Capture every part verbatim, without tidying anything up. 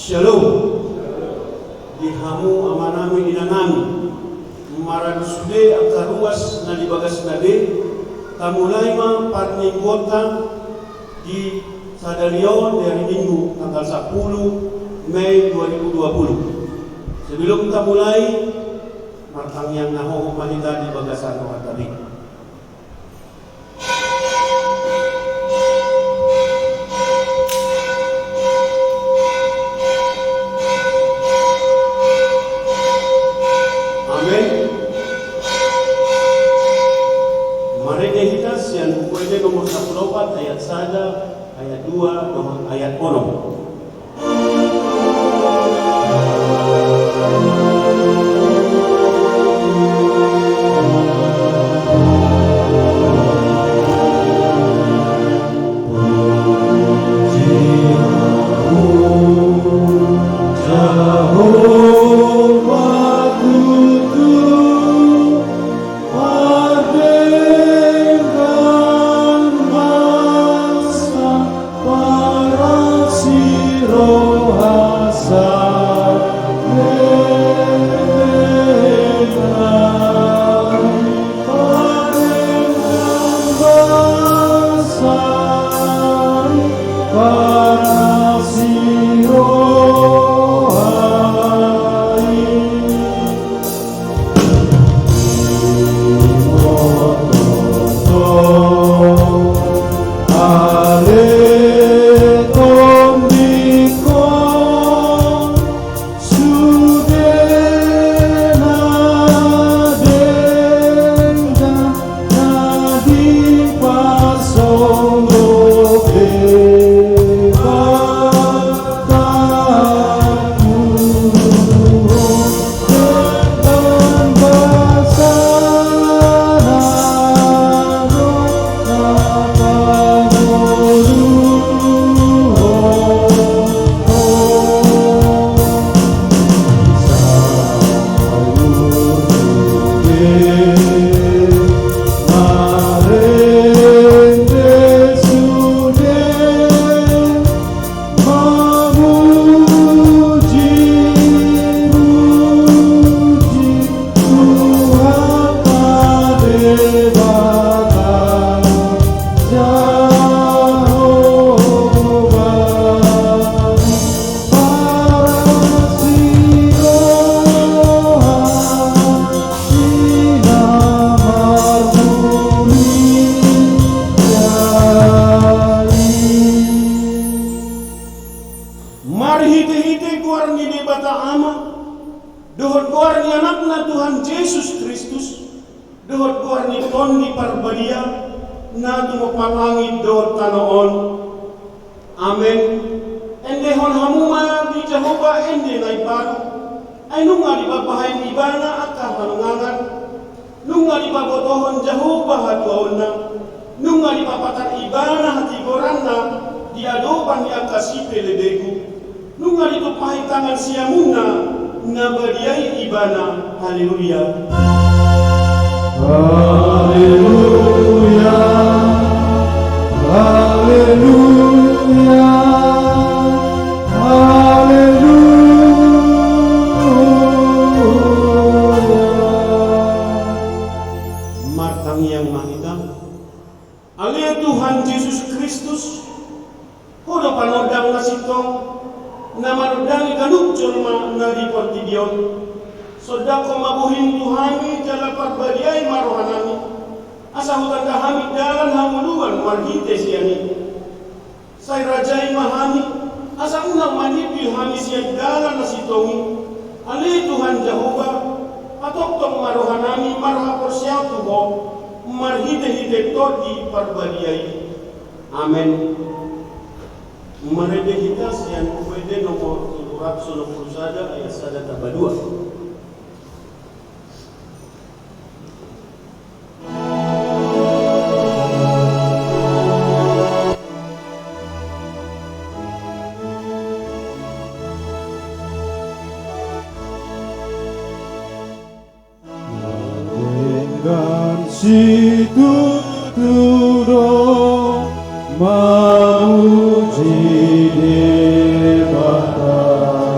Shalom. Di hamu amanami, inanami, maradu sude angka ruas na di bagasna be, tamulai ma parmingguonta di sadari on, di hari Minggu tanggal sapuluh Mei dua ribu dua puluh. Sebelum tamulai, martangiang na hohom ma hita di bagasan rohanta be. Amen. Marende hita sian Buku Ende nomor sapuluh opat, ayat sada, ayat dua, dohot ayat onom. Marhitehite goar ni Debata Ama, dohot goar ni Anakna Tuhan Jesus Kristus, dohot goar ni Tondi Parbadia, na tumompa langit dohot tano on. Amen. Endehon hamu ma di Jahowa ende na imbaru, ai nunga dipabahen Ibana angka hanungangan. Nunga dipabotohon Jahowa hatuaonna, nunga dipapatar Ibana hatigoranna di adopan ni angka sipelebegu, nunga ditumpahi tangan siamunna na badia i Ibana. Haleluya. Haleluya. Haleluya. Haleluya. Martangiang ma hita. Ale Tuhan Jesus Kristus, Ho do panondang na sintong, na manondangi ganup jolma na di portibi on. Sondanghon ma bohim tu hami jala parbadiai ma rohanami, asa hutanda hami dalan hangoluan marhite sian i. Sai rajai ma hami, asa unang manimbil hami sian dalan na sintong i. Ale Tuhan Jahowa, patongtong ma rohanami marhaporseaon tu Ho, marhitehite Tondi Parbadia i. Amen. Marende hita sian Buku Ende nomor tolu ratus onom pulu sada, ayat sada tamba dua. Denggan situtu do mamuji Debata.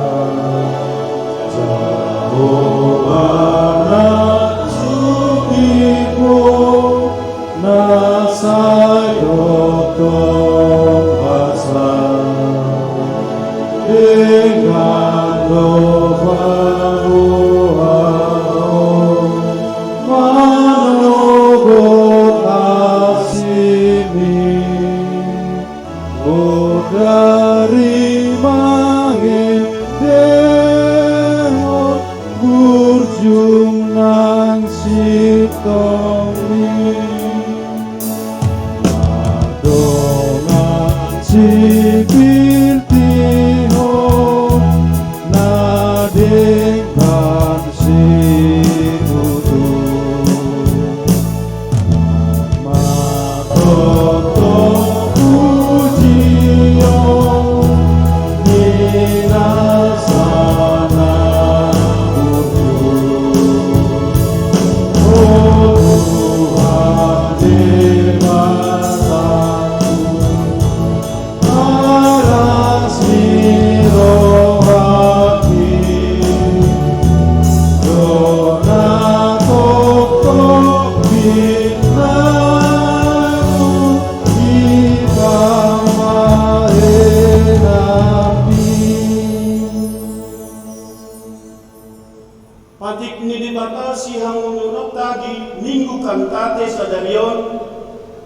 Patik ni Debata sihaholongonta di Minggu Kantate sadari on,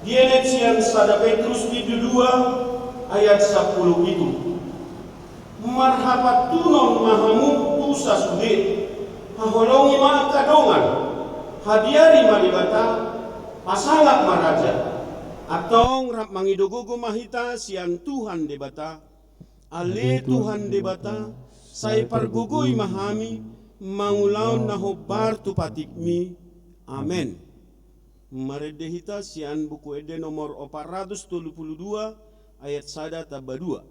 dienet sian sada Petrus pitu dua ayat sampulu pitu. Marhapantunon ma hamu tu sasude, haholongi ma angka dongan, hadiari ma Debata, pasangap ma raja. Antong rap mangido gogo ma hita sian Tuhan Debata. Ale Tuhan Debata, sai pargogoi ma hami, mangulahon na hombar tu patikmi. Amen. Marende hita sian Buku Ende nomor opat ratus tolu pulu dua, ayat sada tamba dua.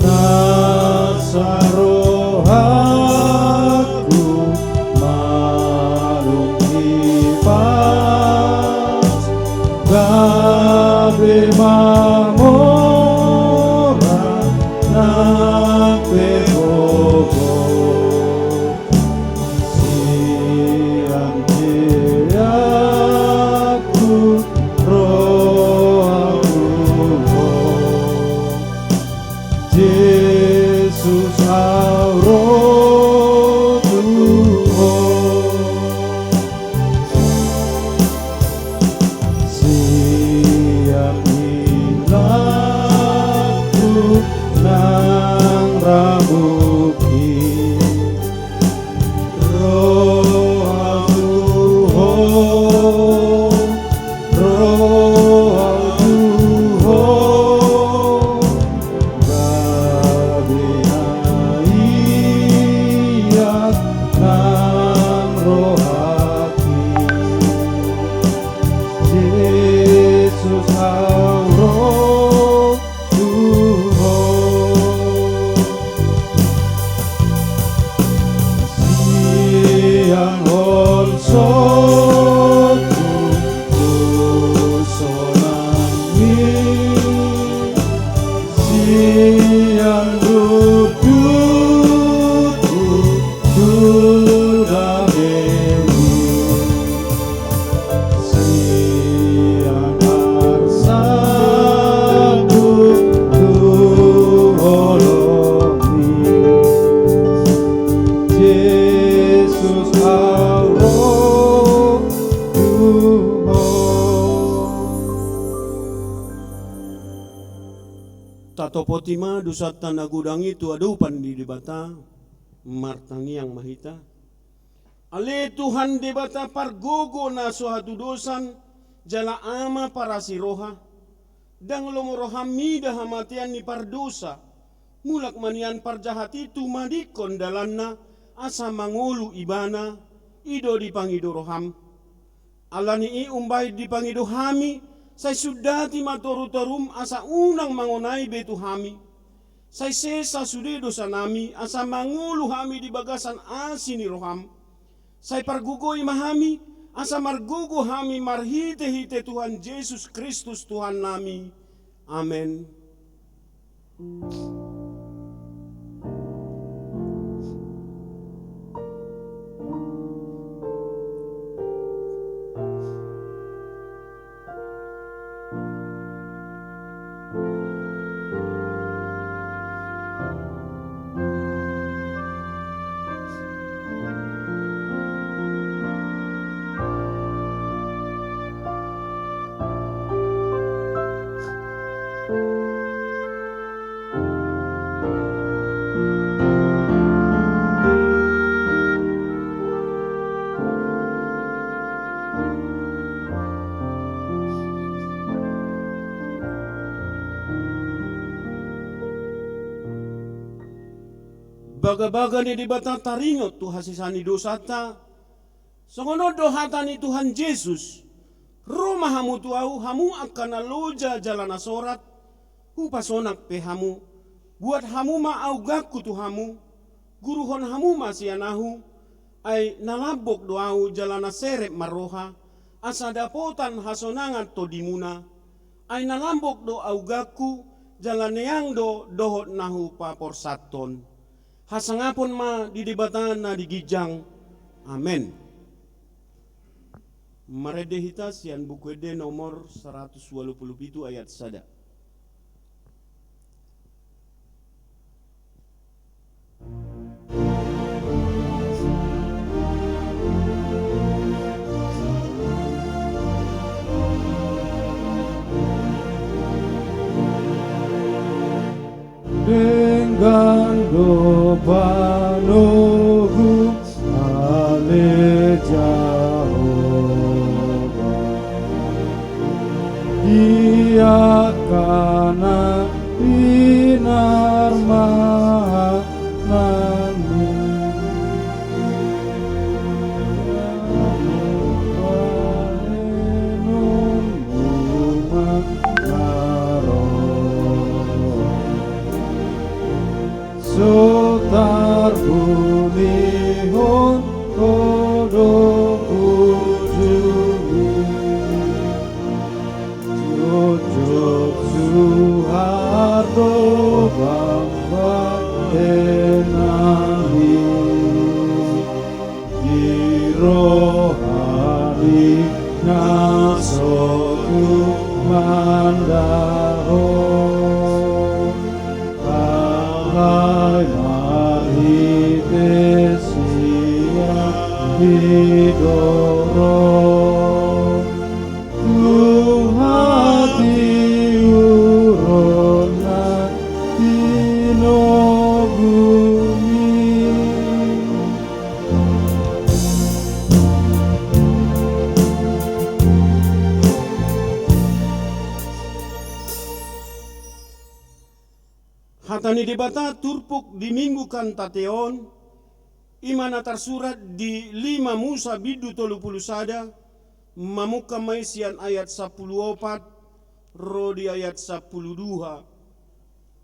Nasa rohangku malum hipas, gabe mamora nang pe gogo. Sian teatku rohangku ho, Jesus, au ro tu ho. Sian ilakku nang rabukki, rohangku ho, rohangku ho, gabe haiak nang rohangki. Jesus, au ro tu ho. Sian holsotku tu sonangmi, sian rundutku tu damemi, sian arsangku tu holongmi, Jesus, au ro tu ho. Tatopoti ma dosanta na godang i tu adopan ni Debata. Martangiang ma hita. Ale Tuhan Debata pargogo na so hatudosan, jala Ama parasi roha, ndang lomo roham mida hamatean ni pardosa, mulak ma nian parjahat i tumadingkon dalanna, asa mangolu ibana, i do dipangido roham. Alani i umbahen dipangido hami, sai sundati ma torutorum asa unang mangonai be tu hami. Sai sesa sude dosanami, asa mangolu hami di bagasan asi ni roham. Sai pargogoi ma hami, asa margogo hami marhitehite Tuhan Jesus Kristus Tuhannami. Amen. Bagabaga ni Debata taringot tu hasesaan ni dosanta, songon on do hata ni Tuhan Jesus: Ro ma hamu tu Ahu, hamu angka na loja jala na sorat, Hupasonang pe hamu. Buat hamu ma auganku tu hamu, guruhon hamu ma sian Ahu, ai na lambok do Ahu jala na serep marroha, asa dapotan hasonangan tondimuna. Ai na lambok do auganku, jala neang do dohot na hupaporsathon. Hasangapon ma di Debata na di ginjang. Amen. Marende hita sian Buku Ende nomor saratus ualu pulu pitu ayat sada. Denggan do panogu, ale Jahowa, di angka na pinarmahananmi. Bahenonmu ma na ro. So tarbunihon Ho do ujungmi. Jotjot suhar do bahenonmi. Di rohami na so tumandang Ho, alai marhite sian didok Ho tu hatiuron na tinogumi. Hata ni Debata turpuk di Minggu Kantate on, i ma na tarsurat di lima Musa bindu tolu pulu sada, mamungka ma i sian ayat sampulu opat ro di ayat sampulu dua.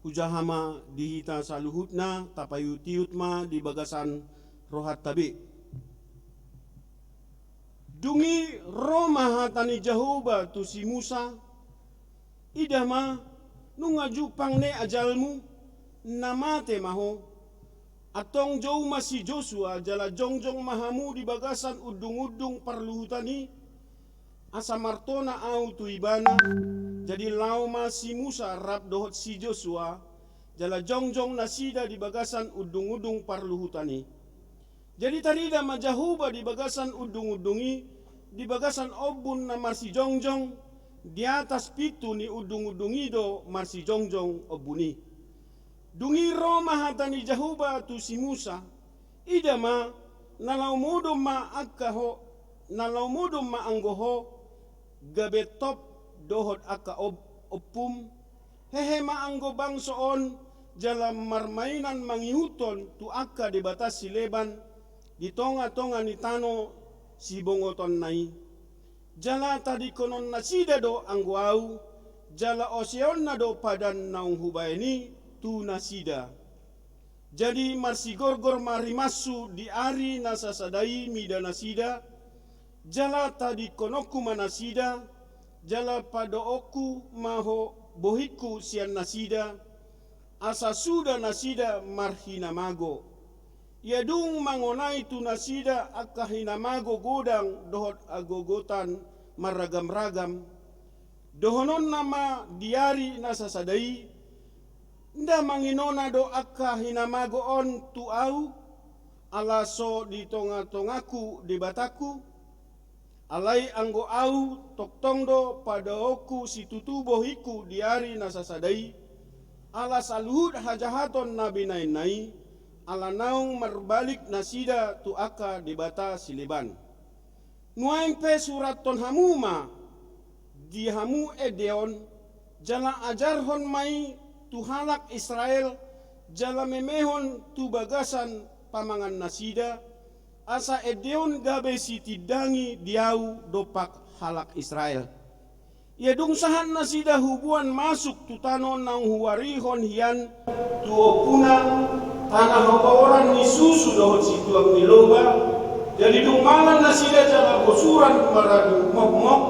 Hujaha ma di hita saluhutna, tapaihutihut ma di bagasan rohanta be. Dung i ro ma hata ni Jahowa tu si Musa: Ida ma, nunga jumpang ne ajalmu, na mate ma ho. Antong jou ma si Josua, jala jongjong ma hamu di bagasan undungundung parluhutan i, asa martona Ahu tu ibana. Jadi laho ma si Musa rap dohot si Josua, jala jongjong nasida di bagasan undungundung parluhutan i. Jadi tarida ma Jahowa di bagasan undungundung i, di bagasan ombun na marsijongjong, di atas pintu ni undungundung i do marsijongjong ombun i. Dung i ro ma hata ni Jahowa tu si Musa: Ida ma, na laho modom ma angka ho, na laho modom ma anggo ho, gabe top dohot angka om-, ompum, hehe ma anggo bangso on, jala marmainan mangihuthon tu angka debata sileban di tongatonga ni tano sibongotonna i. Jala tadingkonon nasida do anggo Ahu, jala oseonna do padan naung Hubahen i tu nasida. Jadi marsigorgor ma rimashu di ari na sasada i mida nasida, jala tadingkononku ma nasida, jala padoonku ma ho bohingku sian nasida, asa suda nasida marhinamago. Ia dung mangonai tu nasida angka hinamago godang dohot hagogotan marragamragam, dohononna ma di ari na sasada i: Nda manginona do angka hinamago on tu Ahu, ala so di tongatongangku Debatangku? Alai anggo Ahu, tongtong do padaoonku situtu bohingku di ari na sasada i, ala saluhut hajahaton na binahenna i, ala naung marbalik nasida tu angka debata sileban. Nuaeng pe surathon hamu ma di hamu ende on, jala ajarhon ma i tu halak Israel jala memehon tu bagasan pamangan nasida, asa ende on gabe sitindangi di ahu dompak halak Israel. Ia dung sahat nasida huboan masuk tu tano naung huarihon hian tu ompuna, tano habaoran ni susu dohot situak ni loba, jadi dung mangan nasida jala bosuran maradu mokmok,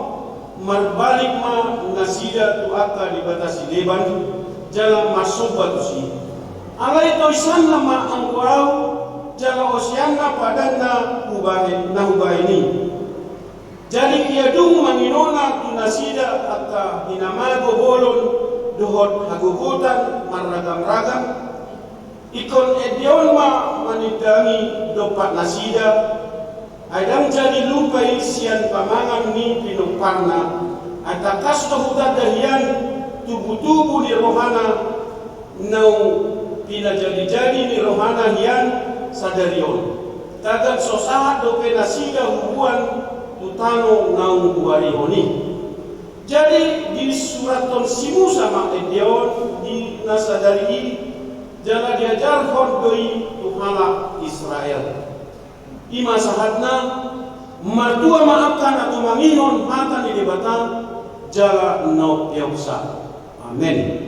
marbalik ma nasida tu angka debata sileban, jala marsomba tusi. Alai toisanna ma anggo ahu, jala oseanna padan na hubahen, na hubahen i. Jadi ia dung manginona tu nasida angka hinamago bolon dohot hagogotan marragamragam, ingkon ende on ma manindangi dompak nasida, ai ndang jadi lupa i sian pamangan ni pinomparna, ai tangkas do hutanda hian tubutubu ni rohana naung pinajadijadi ni rohana hian sadari on. Tagan so sahat dope nasida huboan tu tano naung huarihon i. Jadi disurathon si Musa ma ende on di na sadari i, jala diajarhon do i tu halak Israel. I ma sahatna. Martua ma angka na tumangihon hata ni Debata jala na umpeopsa. Amen.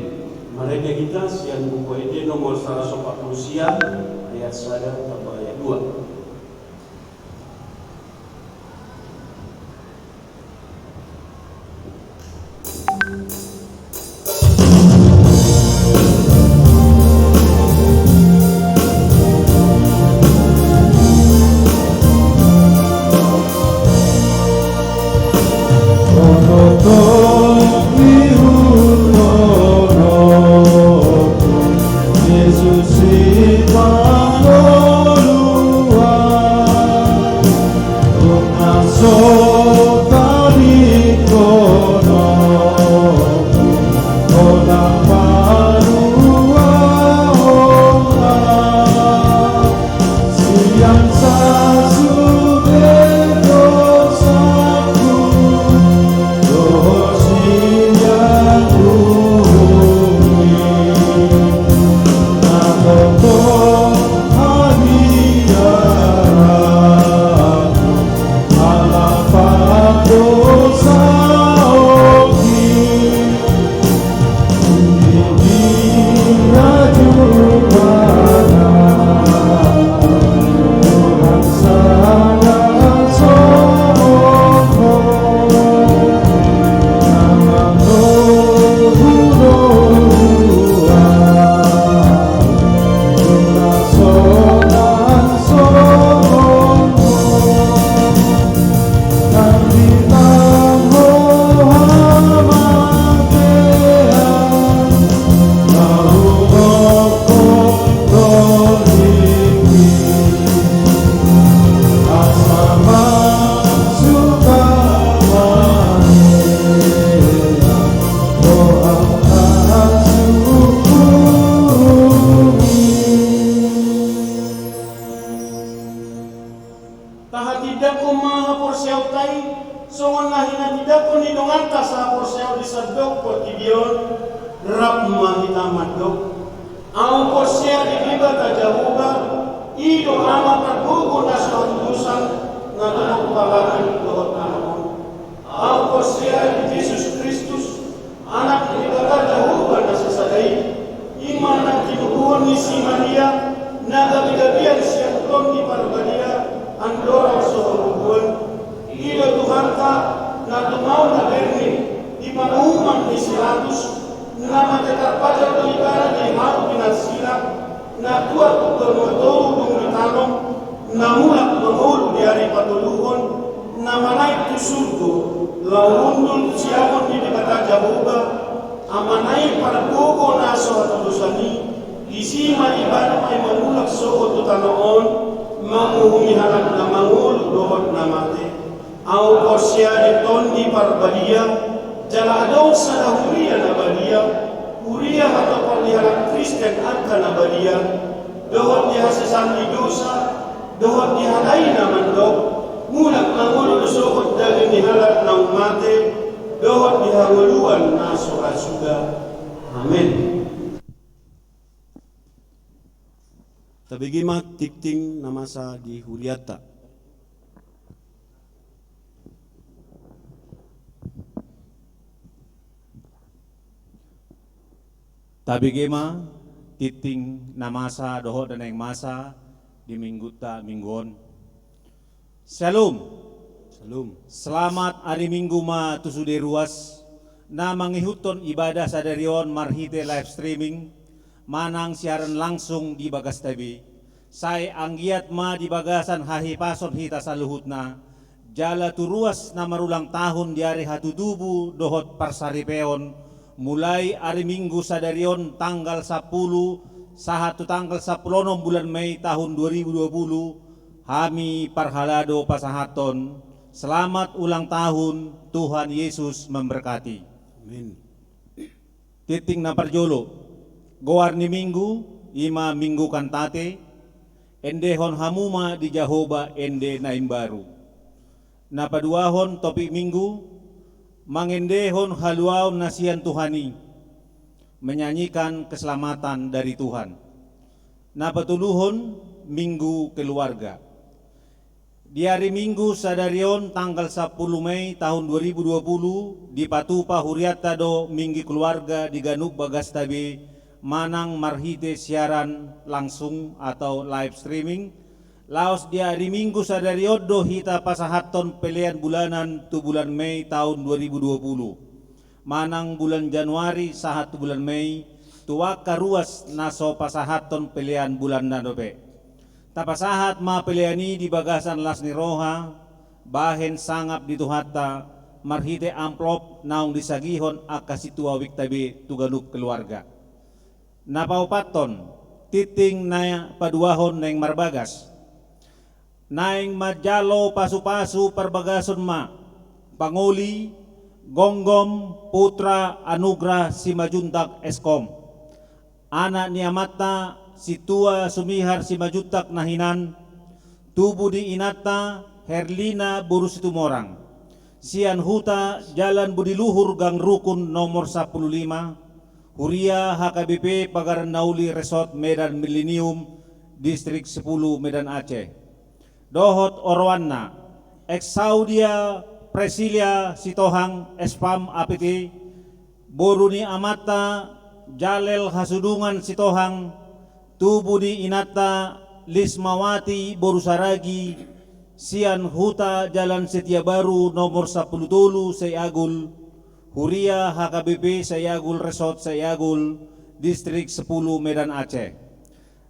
Marende hita sian Buku Ende nomor saratus opat pulu sia, ayat sada tamba ayat dua. Tahatindangkon ma haporseaonta i, songon na hinatindangkon ni donganta sahaporseaon di sandok portibi on. Rap ma hita mandok. Ahu porsea di Debata Jahowa, i do Ama pargogo na so hatudosan, na tumompa langit dohot tano on. Ahu porsea di Jesus Kristus, Anak ni Debata Jahowa na sasada i, i ma na tinubuhon ni si Maria, na gabegabean sian Tondi Parbadia, andorang so hurungguan. I do Tuhanta, na tumaon na bernit di panguhuman ni si Pilatus, na mate tarpajal do Ibana di hau pinarsila, na tuat tu banua toru dung ditanom, na mulak mangolu di ari patoluhon, na manaek tu surgo, laho hundul tu siamun ni Debata Jahowa, Amana i pargogo na so hatudosan i. Disi ma Ibana mangulak sogot tu tano on, manguhumi halak na mangolu dohot na mate. Ahu porsea di Tondi Parbadia, jala adong sada huria na badia, huria hatopan ni halak Kristen angka na badia, dohot di hasesaan ni dosa, dohot di hata i na mandok, mulak mangolu do sogot daging ni halak naung mate, dohot di hangoluan na so ra suda. Amen. Tabege ma tingting na masa di hurianta. Tabege ma tingting na masa dohot na naeng masa di minggunta minggu on. Syalom. Syalom. Selamat ari Minggu ma tu sude ruas na mangihuthon ibadah sadari on marhite live streaming manang siaran langsung di bagasta be. Sai anggiat ma di bagasan hahipason hita saluhutna, jala tu ruas na marulang tahun di ari hatutubu dohot parsaripeon, mulai ari Minggu sadari on tanggal sampulu sahat tu tanggal sampulu onom bulan Mei tahun dua ribu dua puluh, hami parhalado pasahathon selamat ulang tahun, Tuhan Yesus memberkati. Amin. Tingting na parjolo, goar ni Minggu, i ma Minggu Kantate, endehon hamu ma di Jahowa ende na imbaru. Na paduahon topik Minggu, mangendehon haluaon na sian Tuhan i, menyanyikan keselamatan dari Tuhan. Na patoluhon, Minggu Keluarga. Di ari Minggu sadari on tanggal sampulu Mei tahun dua ribu dua puluh, dipatupa hurianta do Minggu Keluarga di ganup bagasta be manang marhite siaran langsung atau live streaming. Laos di ari Minggu sadari on do hita pasahathon pelean bulanan tu bulan Mei tahun dua ribu dua puluh. Manang bulan Januari sahat tu bulan Mei, tu angka ruas na so pasahathon pelean bulanna dope. Tapasahat ma pelean i di bagasan las ni roha, bahen sangap di Tuhanta, marhite amplop naung disagihon angka sintua uekta be tu ganup keluarga. Na paopathon, tingting na paduahon naeng marbagas. Naeng manjalo pasupasu parbagason ma pangoli Gomgom Putra Anugrah Simanjuntak S Kom, anak ni amanta Sintua Sumihar Simanjuntak na hinan, tubu di inanta Herlina boru Situmorang, sian huta Jalan Budi Luhur Gang Rukun nomor sampulu lima, Huria H K B P Pagaran Nauli Resort Medan Millennium, Distrik sepuluh Medan Aceh. Dohot oroanna, Exaudia Presilia Sitohang, S Pam A P T, boru ni amanta Jalel Hasudungan Sitohang, tubu di inanta Lismawati boru Saragi, sian huta Jalan Setia Baru nomor sampulu tolu Saiagul, Huria H K B P Saiagul Resort Saiagul, Distrik sepuluh Medan Aceh.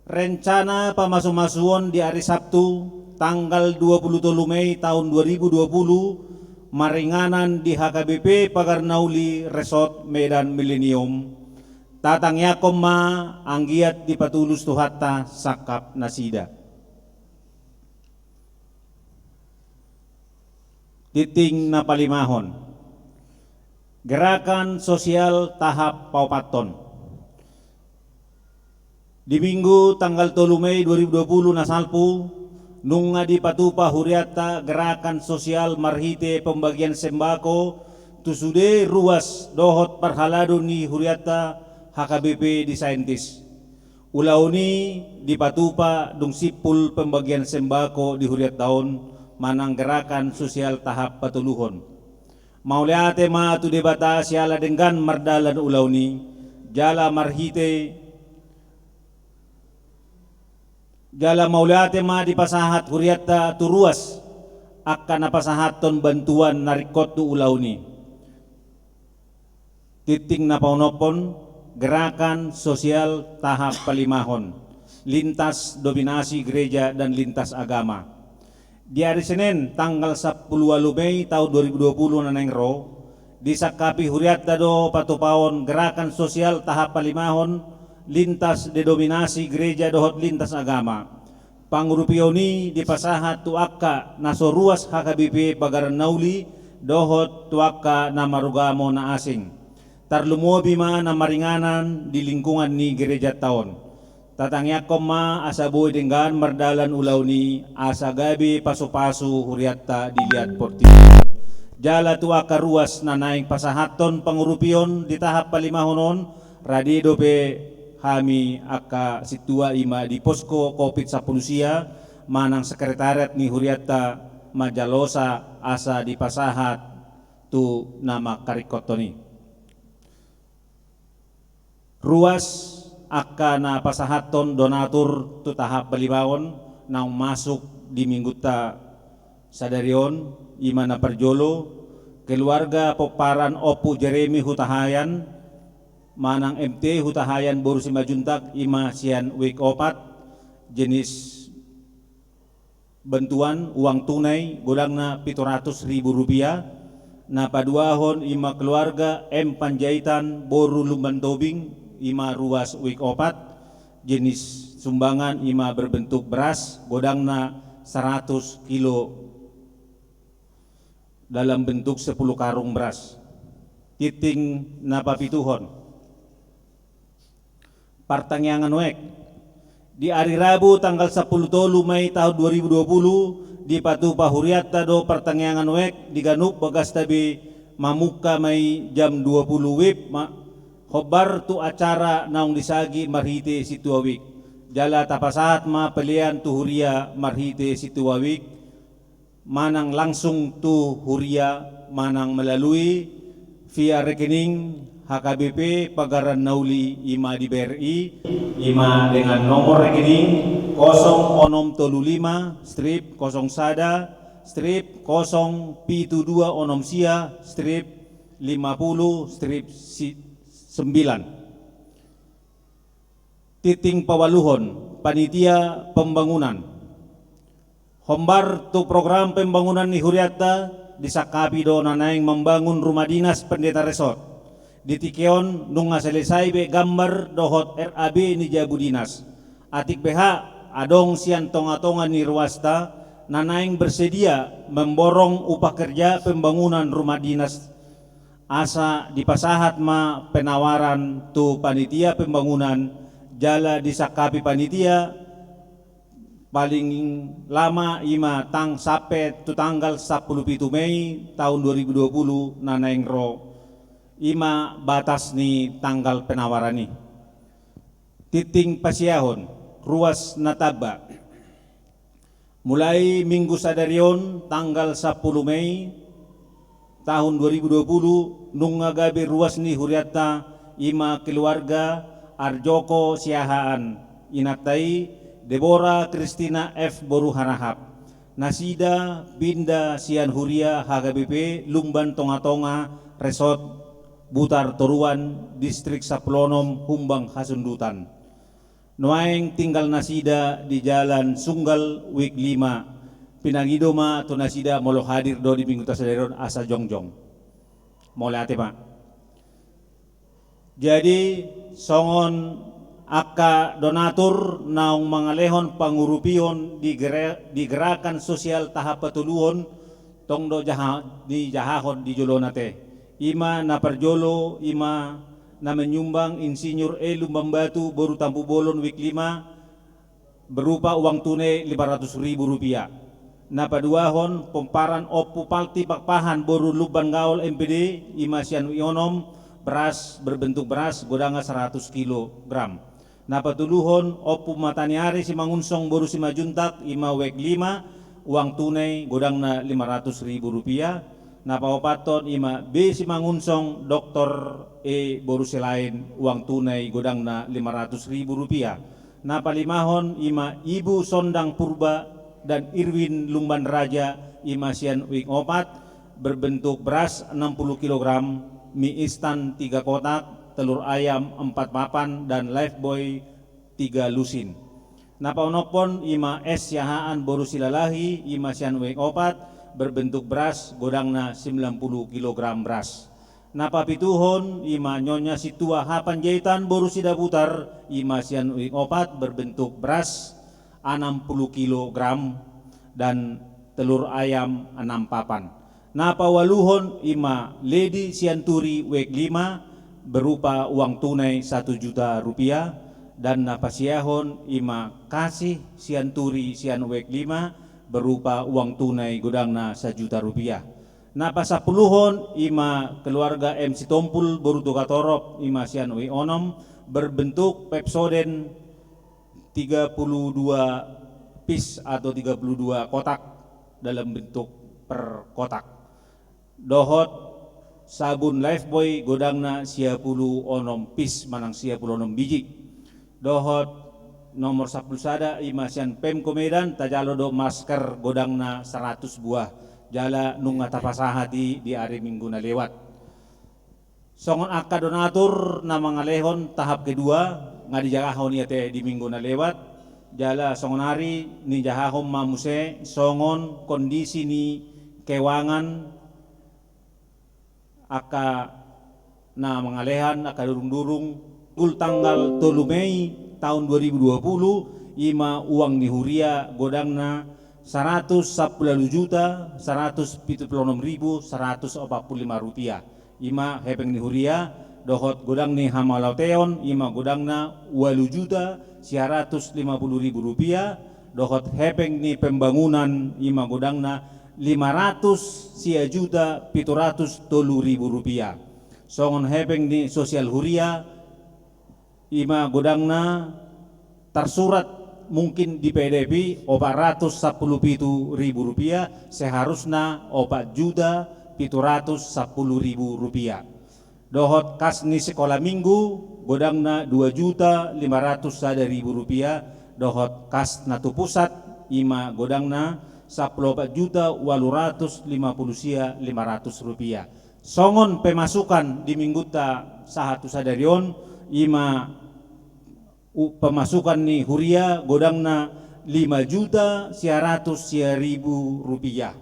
Rencana pamasumasuon di ari Sabtu, tanggal dua puluh tolu Mei tahun dua ribu dua puluh, maringanan di H K B P Pagaran Nauli Resort Medan Millennium. Tatangiangkon ma anggiat dipatulus Tuhanta sangkap nasida. Tingting na palimahon, gerakan sosial tahap paopathon. Di Minggu tanggal tolu Mei dua ribu dua puluh na salpu, nunga dipatupa hurianta gerakan sosial marhite pembagian sembako tu sude ruas dohot parhalado ni hurianta H K B P di Saintis. Ulaon i dipatupa dung simpul pembagian sembako di hurianta on manang gerakan sosial tahap patoluhon. Mauliate ma tu Debata siala denggan mardalan ulaon i, jala marhite, jala mauliate ma dipasahat hurianta tu ruas angka na pasahathon bantuan na ringkot tu ulaon i. Tingting na paonomhon, gerakan sosial tahap palimahon, lintas dominasi gereja dan lintas agama. Di ari Senen tanggal sampulu ualu Mei tahun dua ribu dua puluh na naeng ro, disangkapi hurianta do patupaon gerakan sosial tahap palimahon, lintas denominasi gereja dohot lintas agama. Pangurupion i dipasahat tu angka na so ruas H K B P Pagaran Nauli dohot tu angka na marugamo na asing. Tarlumobi ma na maringanan di lingkungan ni gerejanta on. Tatangiangkon ma asa boi denggan mardalan ulaon i asa gabe pasupasu hurianta di liat portibi. Jala tu angka ruas na naeng pasahathon pangurupion di tahap palimahon on, rade dope hami angka sintua i ma di posko covid sampulu sia manang sekretariat ni hurianta manjalosa asa dipasahat tu na mangkaringkothon i. Ruas angka na pasahathon donatur tu tahap palimaon naung masuk di minggunta sadari on, i ma na parjolo, keluarga pomparan Ompu Jeremy Hutahayan, manang M T Hutahayan boru Simanjuntak, i ma sian wijk opat, jenis bantuan uang tunai godangna pitu ratus ribu rupiah. Na paduahon i ma keluarga M Panjaitan boru Lumban Tobing, i ma ruas wijk opat, jenis sumbangan i ma berbentuk beras godangna seratus kilo dalam bentuk sepuluh karung beras. Tingting na papituhon, partangiangan wijk. Di ari Rabu tanggal sampulu tolu Mei tahun dua ribu dua puluh, dipatupa hurianta do partangiangan wijk di ganup bagasta be mamungka ma i jam dua puluh wib ma, hombar tu acara naung disagi marhite sintua wijk. Jala tapasahat ma pelean tu huria marhite sintua wijk, manang langsung tu huria, manang melalui via rekening H K B P Pagaran Na Uli, i ma di B R I, i ma dengan nomor rekening kosong onom tolu lima strip kosong sada strip kosong pitu dua onom sia strip lima puluh strip si-, sembilan. Tingting paualuhon, panitia pembangunan. Hombar tu program pembangunan ni hurianta, disangkapi do na naeng mambangun rumah dinas pendeta resort. Di tingki on nunga selesai be gambar dohot R A B ni jabu dinas. Atik beha adong sian tonga-tonga ni ruasta na naeng bersedia memborong upah kerja pembangunan rumah dinas, asa dipasahat ma penawaran tu panitia pembangunan, jala disangkapi panitia paling lama i ma tang-, sampe tu tanggal sampulu pitu Mei tahun dua ribu dua puluh na naeng ro, i ma batas ni tanggal penawaran i. Tingting pasiahon, ruas na tamba. Mulai minggu sadari on, tanggal sampulu Mei tahun dua ribu dua puluh, nunga gabe ruas ni hurianta, i ma keluarga Arjoko Siahaan, inanta i Debora Kristina F boru Harahap. Nasida pinda sian huria H K B P Lumban Tonga-tonga, Resort Butar Toruan, Distrik Sampulu Onom, Humbang Hasundutan. Nuaeng tinggal nasida di Jalan Sunggal, wijk lima. Pinangido ma tu nasida molo hadir do di minggunta sadari on asa jongjong. Mauliate ma. Jadi, songon angka donatur naung mangalehon pangurupion di gera-, di gerakan sosial tahap patoluhon, tong do jaha-, dijahahon di jolona te. I ma na parjolo, i ma na menyumbang Insinyur E Lumbanbatu boru Tampubolon, wijk lima, berupa uang tunai lima ratus ribu rupiah. Na paduahon, pomparan Ompu Palti Pakpahan boru Lumbangaol, M P D, i ma sian wijk onom, beras, berbentuk beras godangna seratus kilogram. Na patoluhon, Ompu Mataniari Simangunsong boru Simanjuntak, i ma wijk lima, uang tunai godangna lima ratus ribu rupiah. Na paopathon, i ma B Simangunsong, Doktor E boru Silaen, uang tunai godangna lima ratus ribu rupiah. Na palimahon, i ma Ibu Sondang Purba dan Irwin Lumban Raja, i ma sian wijk opat, berbentuk beras enam puluh kilogram, mie instan tiga kotak, telur ayam empat papan, dan Lifebuoy tiga lusin. Na paonomhon, i ma S Siahaan boru Silalahi, i ma sian wijk opat, berbentuk beras godangna sembilan puluh kilogram beras. Na papituhon, i ma Nyonya Sintua H Panjaitan boru Sidabutar, i ma sian wijk opat, berbentuk beras enam puluh kilogram dan telur ayam enam papan. Na paualuhon, i ma Ledi Sianturi, wijk lima, berupa uang tunai satu juta rupiah, dan na pasiahon, i ma Kasih Sianturi sian wijk lima, berupa uang tunai godangna sajuta rupiah. Na pasampuluhon, i ma keluarga M Sitompul boru Togatorop, i ma sian wijk onom, berbentuk Pepsodent tiga puluh dua piece atau tiga puluh dua kotak dalam bentuk per kotak. Dohot sabun Lifebuoy godangna sia pulu onom piece manang sia pulu onom biji. Dohot nomor sampulu sada i ma sian Pemko Medan, tajalo do masker godangna saratus buah. Jala nunga tapasahat i di ari Minggu na lewat. Songon angka donatur na mangalehon tahap kedua, nga dijahahon i ate di Minggu na lewat, jala songon ari nijahahon ma muse songon kondisi ni keuangan angka na mangalehan, angka durung-durung, tu tanggal tolu Mei taon dua ribu dua puluh, i ma uang ni huria godangna saratus sampulu ualu juta, saratus pitu pulu onom ribu, saratus opat pulu lima rupiah. I ma hepeng ni huria, dohot godang ni hamaolation, i ma godangna ualu juta, sia ratus lima pulu ribu rupiah, dohot hepeng ni pembangunan, i ma godangna lima ratus sia juta pitu ratus tolu ribu rupiah. Songon hepeng ni sosial huria, i ma godangna tarsurat mungkin di P D F I opat ratus sampulu pitu ribu rupiah, seharusna opat juta pitu ratus sampulu ribu rupiah. Dohot kas ni sikola minggu, godangna dua juta lima ratus sada ribu rupiah, dohot kas na tu pusat, i ma godangna sampulu opat juta ualu ratus lima pulu sia lima ratus rupiah. Songon pemasukan di minggunta sahat tu sadari on, i ma u-, pemasukan ni huria godangna lima juta sia ratus sia ribu rupiah.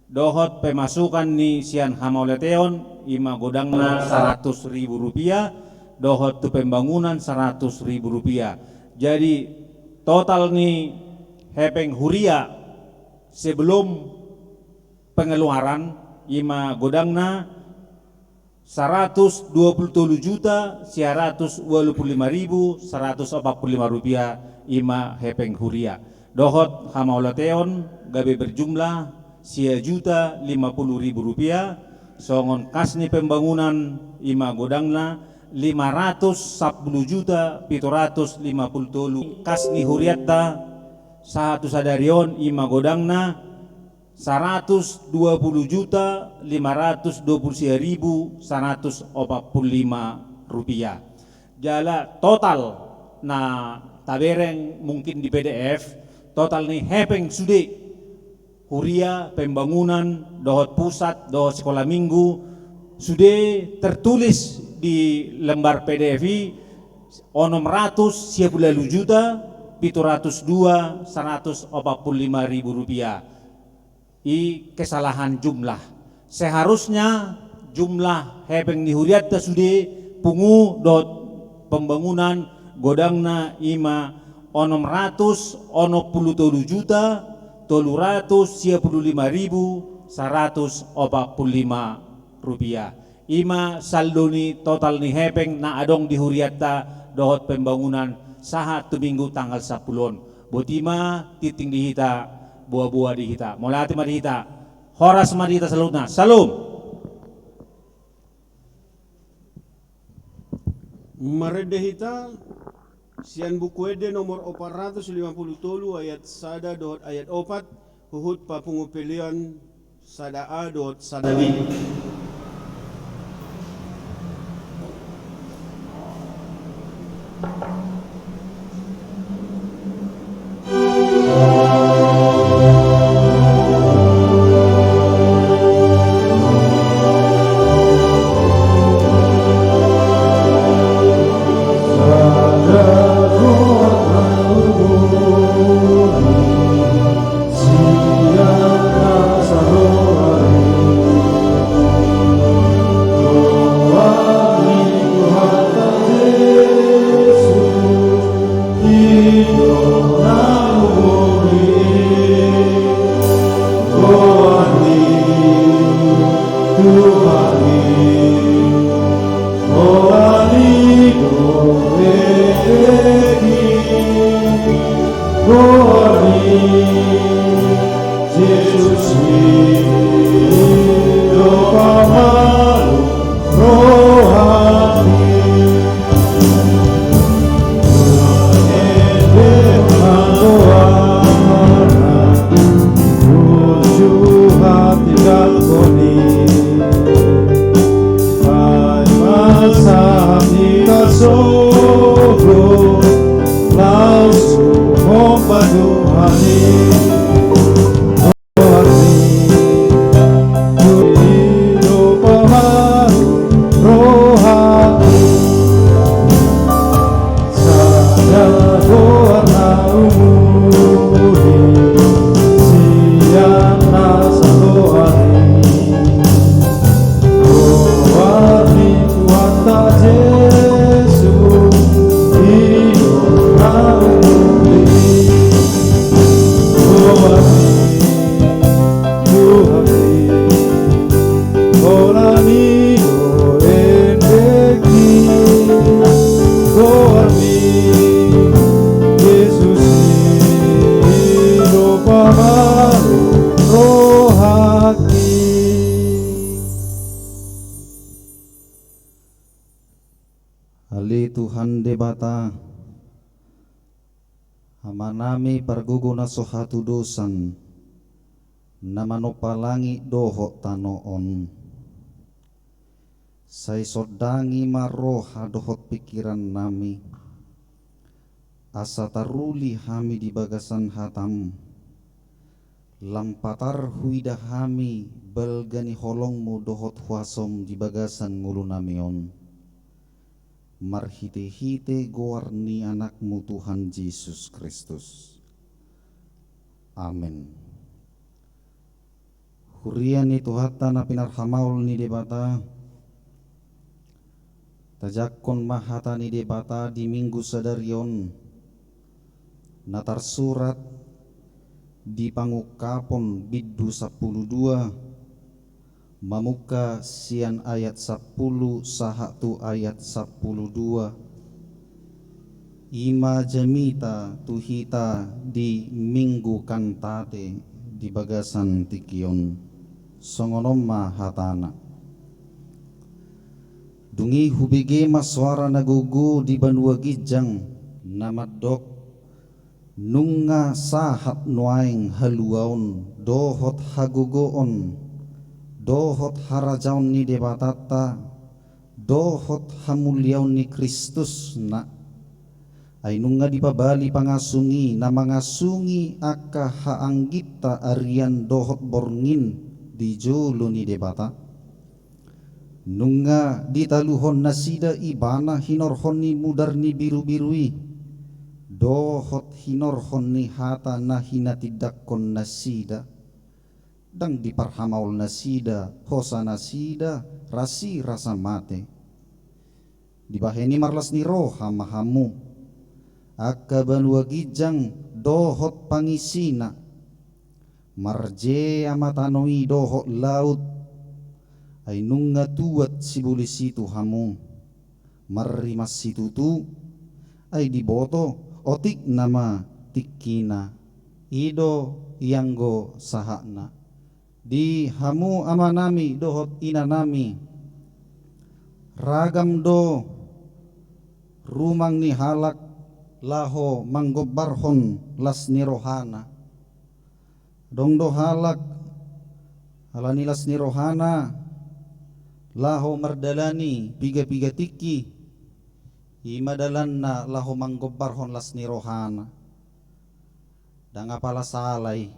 Dohot pemasukan ni sian hamaolation, i ma godangna saratus ribu rupiah, dohot tu pembangunan saratus ribu rupiah. Jadi, total ni hepeng huria sebelum pengeluaran, i ma godangna saratus dua pulu tolu juta sia ratus ualu pulu lima ribu saratus opat pulu lima rupiah, i ma hepeng huria. Dohot hamaolation gabe berjumlah sia juta lima pulu ribu rupiah, songon kas ni pembangunan, i ma godangna lima ratus sampulu juta pitu ratus lima pulu tolu. Kas ni hurianta sahat tu sadari on, i ma godangna saratus dua pulu juta lima ratus dua pulu sia ribu saratus opat pulu lima rupiah. Jala total na tabereng mungkin di P D F, total ni hepeng sude huria, pembangunan, dohot pusat, dohot sikola minggu, sude tertulis di lembar P D F I onom ratus sia pulu ualu juta pitu ratus dua saratus opat pulu lima ribu rupiah. I kesalahan jumlah. Seharusnya jumlah hepeng ni hurianta sude, pungu dohot pembangunan, godangna i ma onom ratus onom pulu tolu juta tolu ratus sia pulu lima ribu saratus opat pulu lima rupiah. I ma saldo ni total ni hepeng na adong di hurianta dohot pembangunan sahat tu minggu tanggal sampulu on. Boti ma tintin di hita, boa-boa di hita. Mauliate ma di hita. Horas ma di hita saluhutna. Salam. Marende hita sian Buku Ende nomor opat ratus lima pulu tolu, ayat sada dohot ayat opat, huhut papungu pelean sada A dohot sada B. Sogo langsung hombar Tuhan i. Tuhan i, tu i do pamalum rohangku. Sada goar na umuli sian na sagoar i. Goar ni Tuhanta Jesus i do na umuli. Goar ni Tuhan i, holan i do endengki. Goar ni Jesus i do pamalum rohangki. Ale Tuhan Debata, Amanami pargogo na so hatudosan, na manompa langit dohot tano on. Sai sondangi ma roha dohot pingkirannami, asa taruli hami di bagasan hatam, lam patar huida hami balga ni holongmu dohot huasom di bagasan ngolunami on. Marhitehite goar ni Anakmu Tuhan Jesus Kristus. Amen. Huria ni Tuhanta na pinarhamaol ni Debata, tajangkon ma hata ni Debata di Minggu sadari on, na tarsurat di Pangungkapon bindu sampulu dua, mamungka sian ayat sampulu sahat tu ayat sampulu dua. I ma jamita tu hita di Minggu Kantate di bagasan tingki on. Songon on ma hatana. Dung i hubege ma soara na gogo di banua ginjang, na mandok: Nunga sahat nuaeng haluaon, dohot hagogoon, dohot harajaon ni Debatanta, dohot hamuliaon ni Kristus, na. Ai nunga dipabali pangasung i, na mangasungi angka haangginta arian dohot borngin di jolo ni Debata. Nunga ditaluhon nasida ibana hinorhon ni mudar ni birubiru i, dohot hinorhon ni hata na hinatindangkon nasida. Ndang diparhamaol nasida hosa nasida, ras i rasa mate. Dibahen i marlas ni roha ma hamu, angka banua ginjang dohot pangisina. Marjea ma tano i dohot laut, ai nunga tuat sibolis i tu hamu. Marrimas situtu, ai diboto otik nama tingkina. I do ianggo sahatna. Di hamu amanami dohot inanami, ragam do rumang ni halak laho manggombarhon las ni rohana. Adong do halak, ala ni las ni rohana, laho mardalani piga-piga tingki, i ma dalanna laho manggombarhon las ni rohana. Ndang apala sala i.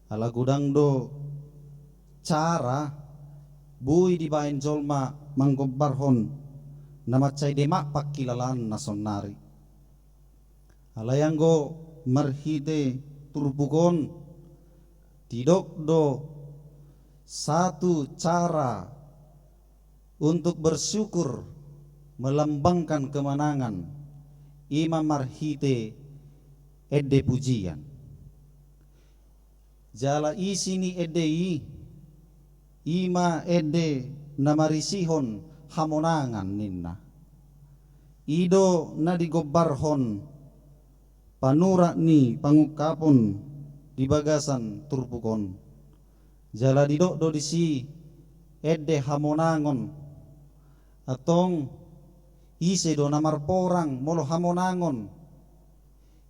Ala godang do cara boi dibahen jolma manggombarhon na mansai demak pangkilalaanna saonnari. Alai anggo marhite turpuk on, didok do satu cara untuk bersyukur, melambangkan kemenangan, i ma marhite ende pujian. Jala isi ni ende i, i ma ende na marisihon hamonangan ninna. I do na digombarhon panurat ni Pangungkapon di bagasan turpuk on. Jala didok do disi ende hamonangon. Antong ise do na marporang molo hamonangon?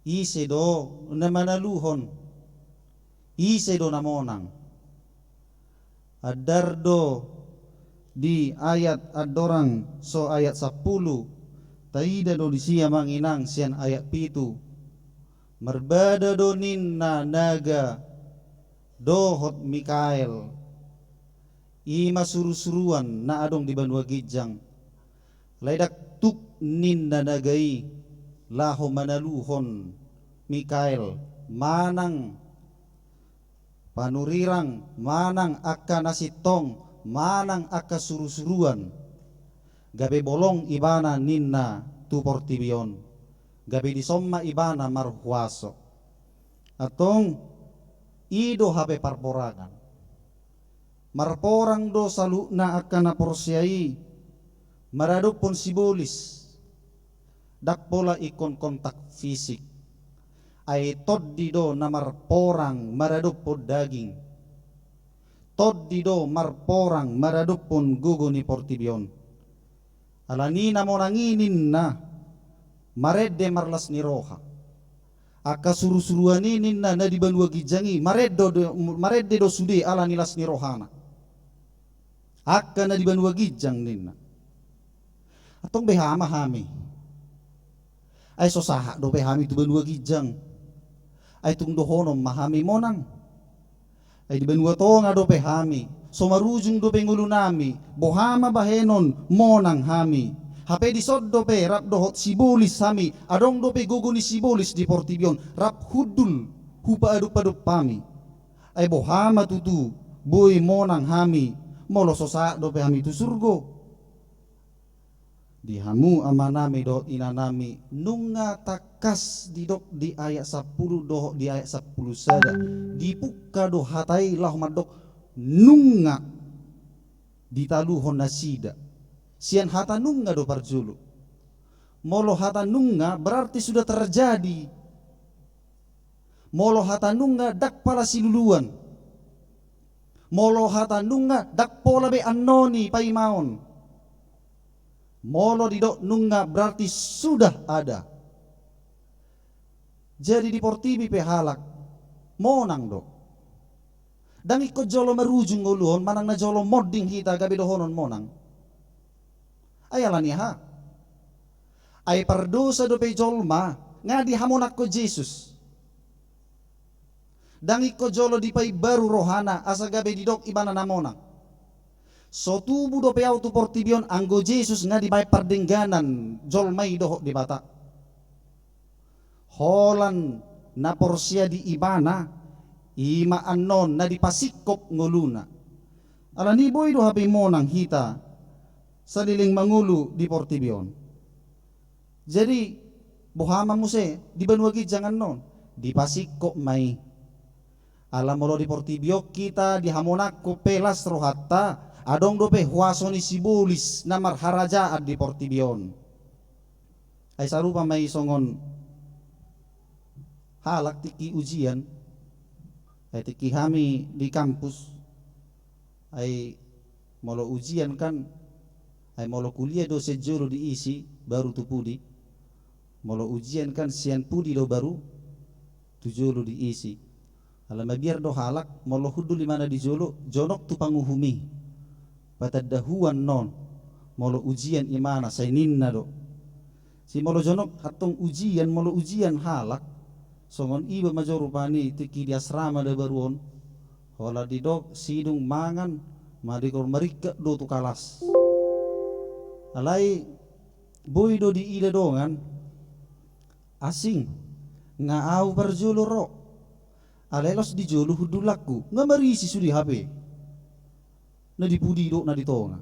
Ise do na manaluhon? Ise do na monang? Andar do di ayat andorang so ayat sampulu, Taida do disi amang inang sian ayat pitu. Marbada do ninna naga dohot Mikael, i ma surusuruan na adong di banua ginjang. Alai ndang tuk ninna naga i laho manaluhon Mikael manang panurirang manang angka na sintong manang angka surusuruan, gabe bolong ibana ninna tu portibi on, gabe dison ma ibana marhuaso. Antong, i do hape parporangan. Marporang do saluhutna angka na porsea i maradophon sibolis. Ndang pola ingkon kontak fisik. Ai tondi do na marporang maradophon daging. Tondi do marporang maradophon gogo ni portibi on. Alani na monang i ninna, marende marlas ni roha. Angka surusuruan i ninna na di banua ginjang i, marende do, marende do sude alani las ni rohana. Angka na di banua ginjang ninna. Antong beha ma hami. Ai so sahat dope hami tu banua ginjang. Ai tung dohonon ma hami monang. Ai di banua tonga dope hami. So marujung dope ngolunami. Boha ma bahenon monang hami. Hape dison dope rap dohot sibolis hami. Adong dope gogo ni sibolis di portibi on. Rap hundul hupaadopadop hami. Ai boha ma tutu boi monang hami molo so sahat dope hami tu surgo. Di hamu amanami dohot inanami, nunga tangkas didok di ayat sampulu dohot di ayat sampulu sada. Dipungka do hata i laho mandok nunga ditaluhon nasida. Sian hata nunga do parjolo. Molo hata nunga berarti sudah terjadi. Molo hata nunga ndang pala siluluan. Molo hata nunga ndang pola be annon i paimaon. Molo didok nunga berarti sudah ada. Jadi di portibi pe halak monang do. Ndang ingkon jolo marujung ngolu on manang na jolo monding hita gabe dohonon monang. Ai alani aha? Ai pardosa dope jolma nga dihamonangkon Jesus. Ndang ingkon jolo dipaimbaru rohana asa gabe didok ibana na monang. So tubu dope au tu portibi on anggo Jesus nga dibaen pardengganan jolma i dohot Debata. Holan na porsea di ibana, i ma annon na dipasingkop ngoluna. Alani boi do hape monang hita saleleng mangolu di portibi on. Jadi boha ma muse di banua ginjang annon? Dipasingkop ma i. Ala molo di portibi on hita dihamonangkon pe las rohanta, adong dope huaso ni sibolis na marharajaan di portibi on. Ai sarupa ma i songon halak tingki ujian. Ai tingki hami di kampus. Ai molo ujian kan, ai molo kuliah do sian jolo diisi baru tu pudi. Molo ujian kan sian pudi do baru tu jolo diisi. Ala mabiar do halak molo hundul imana di jolo jonok tu panguhum i. Patandahuan non molo ujian imana sai ninna do. Si molo jonok antong ujian, molo ujian halak songon iba ma jo rupani tingki di asrama da baru on. Holan didok sidung mangan madekor maringkat do tu kalas. Alai boi do diida dongan. Asing, nga au parjolo ro. Alai laos di jolo hundulanku nga marisi sude hape. Na di pudi do na di tonga.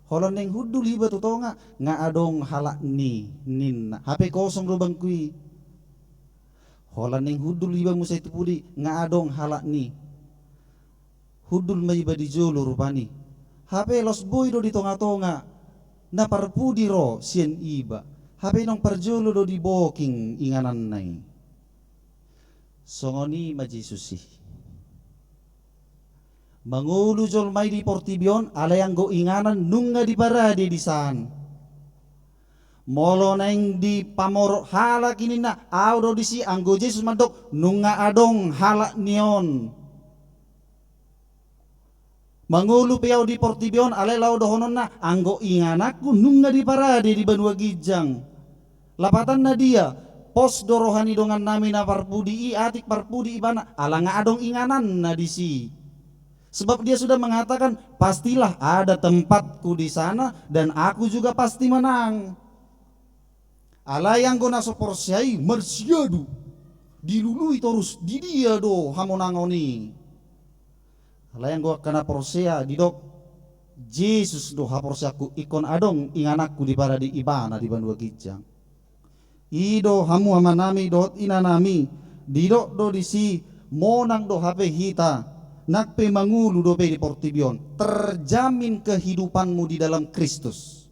Holan naeng hundul iba tu tonga nga adong halak ni ninna. Hape kosong do bangku i. Holan naeng hundul iba muse tu pudi nga adong halak ni. Hundul ma iba di jolo rupani. Hape laos boi do di tongatonga na parpudi ro sian iba. Hape naung parjolo do diboking ingananna i. Songon i ma Jesus i. Mangolu jolma i di portibi on alai anggo inganan nunga diparade disaan. Molo naeng dipamorot halak i ninna au do disi anggo Jesus mandok nunga adong halak ni on. Mangolu pe au di portibi on alai laho dohononna anggo ingananku nunga diparade di banua ginjang. Lapatanna dia, pos do roha ni dongannami na parpudi i, atik parpudi ibana, ala nga adong ingananna disi. Sebab dia sudah mengatakan, "Pastilah ada tempatku di sana, dan aku juga pasti menang." Alai anggo na so porsea i marsiadu, dilului torus, di dia do hamonangon i. Alai anggo angka na porsea, didok, "Jesus do haporseangku, ingkon adong ingananku diparade ibana di banua ginjang." I do hamu amanami dohot inanami, didok do disi, monang do hape hita, nang pe mangolu dope di portibi on, terjamin kehidupanmu di dalam Kristus.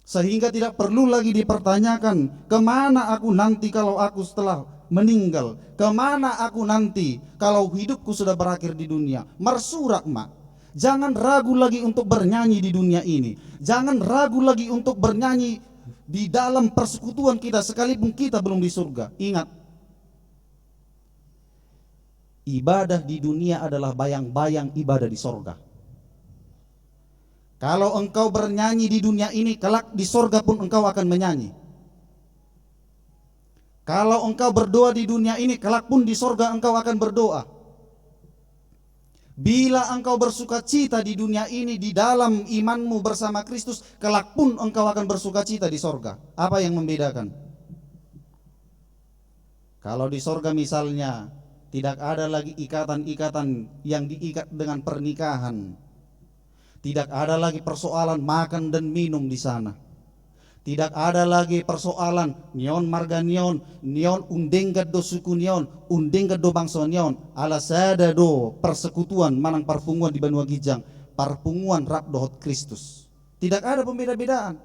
Sehingga tidak perlu lagi dipertanyakan, "Kemana aku nanti kalau aku setelah meninggal? Kemana aku nanti kalau hidupku sudah berakhir di dunia?" Marsurak ma. Jangan ragu lagi untuk bernyanyi di dunia ini. Jangan ragu lagi untuk bernyanyi di dalam persekutuan kita, sekalipun kita belum di surga. Ingat, ibadah di dunia adalah bayang-bayang ibadah di sorga. Kalau engkau bernyanyi di dunia ini, kelak di sorga pun engkau akan menyanyi. Kalau engkau berdoa di dunia ini, kelak pun di sorga engkau akan berdoa. Bila engkau bersukacita di dunia ini, di dalam imanmu bersama Kristus, kelak pun engkau akan bersukacita di sorga. Apa yang membedakan? Kalau di sorga misalnya, tidak ada lagi ikatan-ikatan yang diikat dengan pernikahan. Tidak ada lagi persoalan makan dan minum di sana. Tidak ada lagi persoalan, "Ni on marga ni on, ni on undenggan do suku ni on, undenggan do bangso ni on." Ala sada do persekutuan manang parpunguan di banua ginjang, parpunguan rap dohot Kristus. Tidak ada pembeda-bedaan.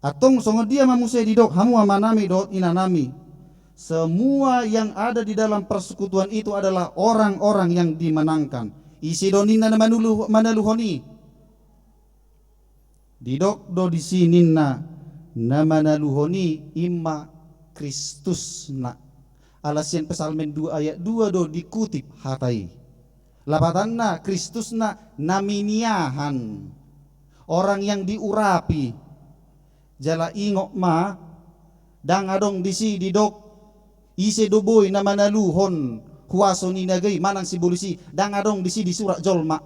Antong songon dia ma muse didok hamu amanami dohot inanami? Semua yang ada di dalam persekutuan itu adalah orang-orang yang dimenangkan. Ise do ninna na manulu-, manaluhon i? Didok do disi ninna, na manaluhon i ima Kristusna. Ala sian Psalmen dua ayat dua do dikutip hata i. Lapatanna, Kristusna na miniahan, orang yang diurapi. Jala ingot ma, ndang adong disi didok, ise do boi na manaluhon huaso ni naga i manang sibolis i, ndang adong disi disurat jolma.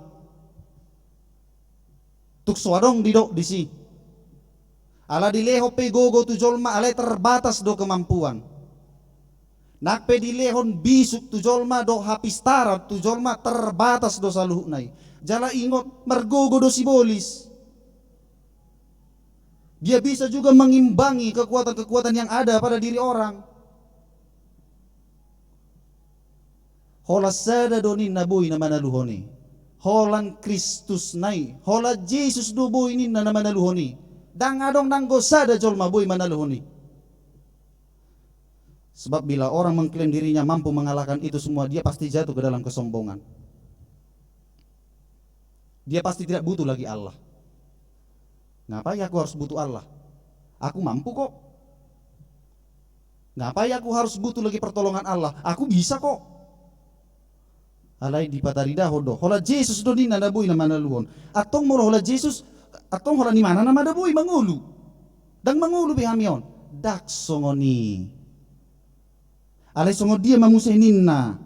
Tung so adong didok disi. Ala dilehon pe gogo tu jolma, alai terbatas do kemampuan. Nang pe dilehon bisuk tu jolma dohot hapistaran tu jolma, terbatas do saluhutna i. Jala ingot, margogo do sibolis. Dia bisa juga mengimbangi kekuatan-kekuatan yang ada pada diri orang. Holan sada do ninna boi na manaluhon i. Holan Kristusna i. Holan Jesus do boi ninna na manaluhon i. Ndang adong nanggo sada jolma boi manaluhon i. Sebab bila orang mengklaim dirinya mampu mengalahkan itu semua, dia pasti jatuh ke dalam kesombongan. Dia pasti tidak butuh lagi Allah. Ngapai aku harus butuh Allah? Aku mampu kok. Ngapai aku harus butuh lagi pertolongan Allah? Aku bisa kok. Alai dipataridahon do, holan Jesus do ninna na boi na manaluhon. Antong molo holan Jesus, antong holan imana nama na boi mangolu? Ndang mangolu be hami on. Ndang songon i. Alai songon dia ma muse ninna?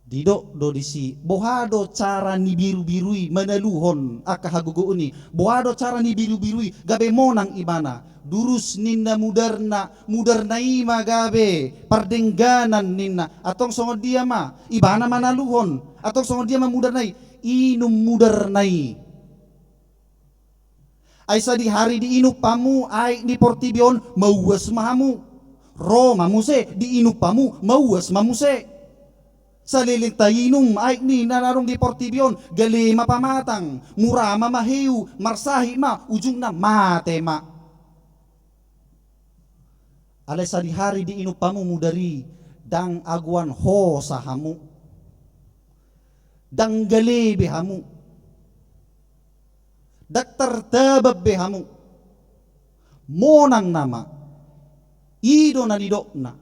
Didok do disi, boha do cara ni birubiru i manaluhon angka hagogoon i? Boha do cara ni birubiru i gabe monang ibana? Durus ninna mudarna, mudarna i ma gabe pardengganan ninna. Antong songon dia ma ibana manaluhon? Antong songon dia ma mudarna i? Inum mudarna i. Ai sadihari diinum hamu aek ni portibi on, mauas ma hamu. Ro ma muse, diinum hamu, mauas ma muse. Saleleng tainum aek ni na adong di portibi on, gale ma pamatang, mura ma maheu, marsahit ma, ujungna mate ma. Alai sadihari diinum hamu mudar i, ndang agoan hosa hamu. Ndang gale be hamu. Ndang tartaban be hamu. Monang nama. I do na nidokna.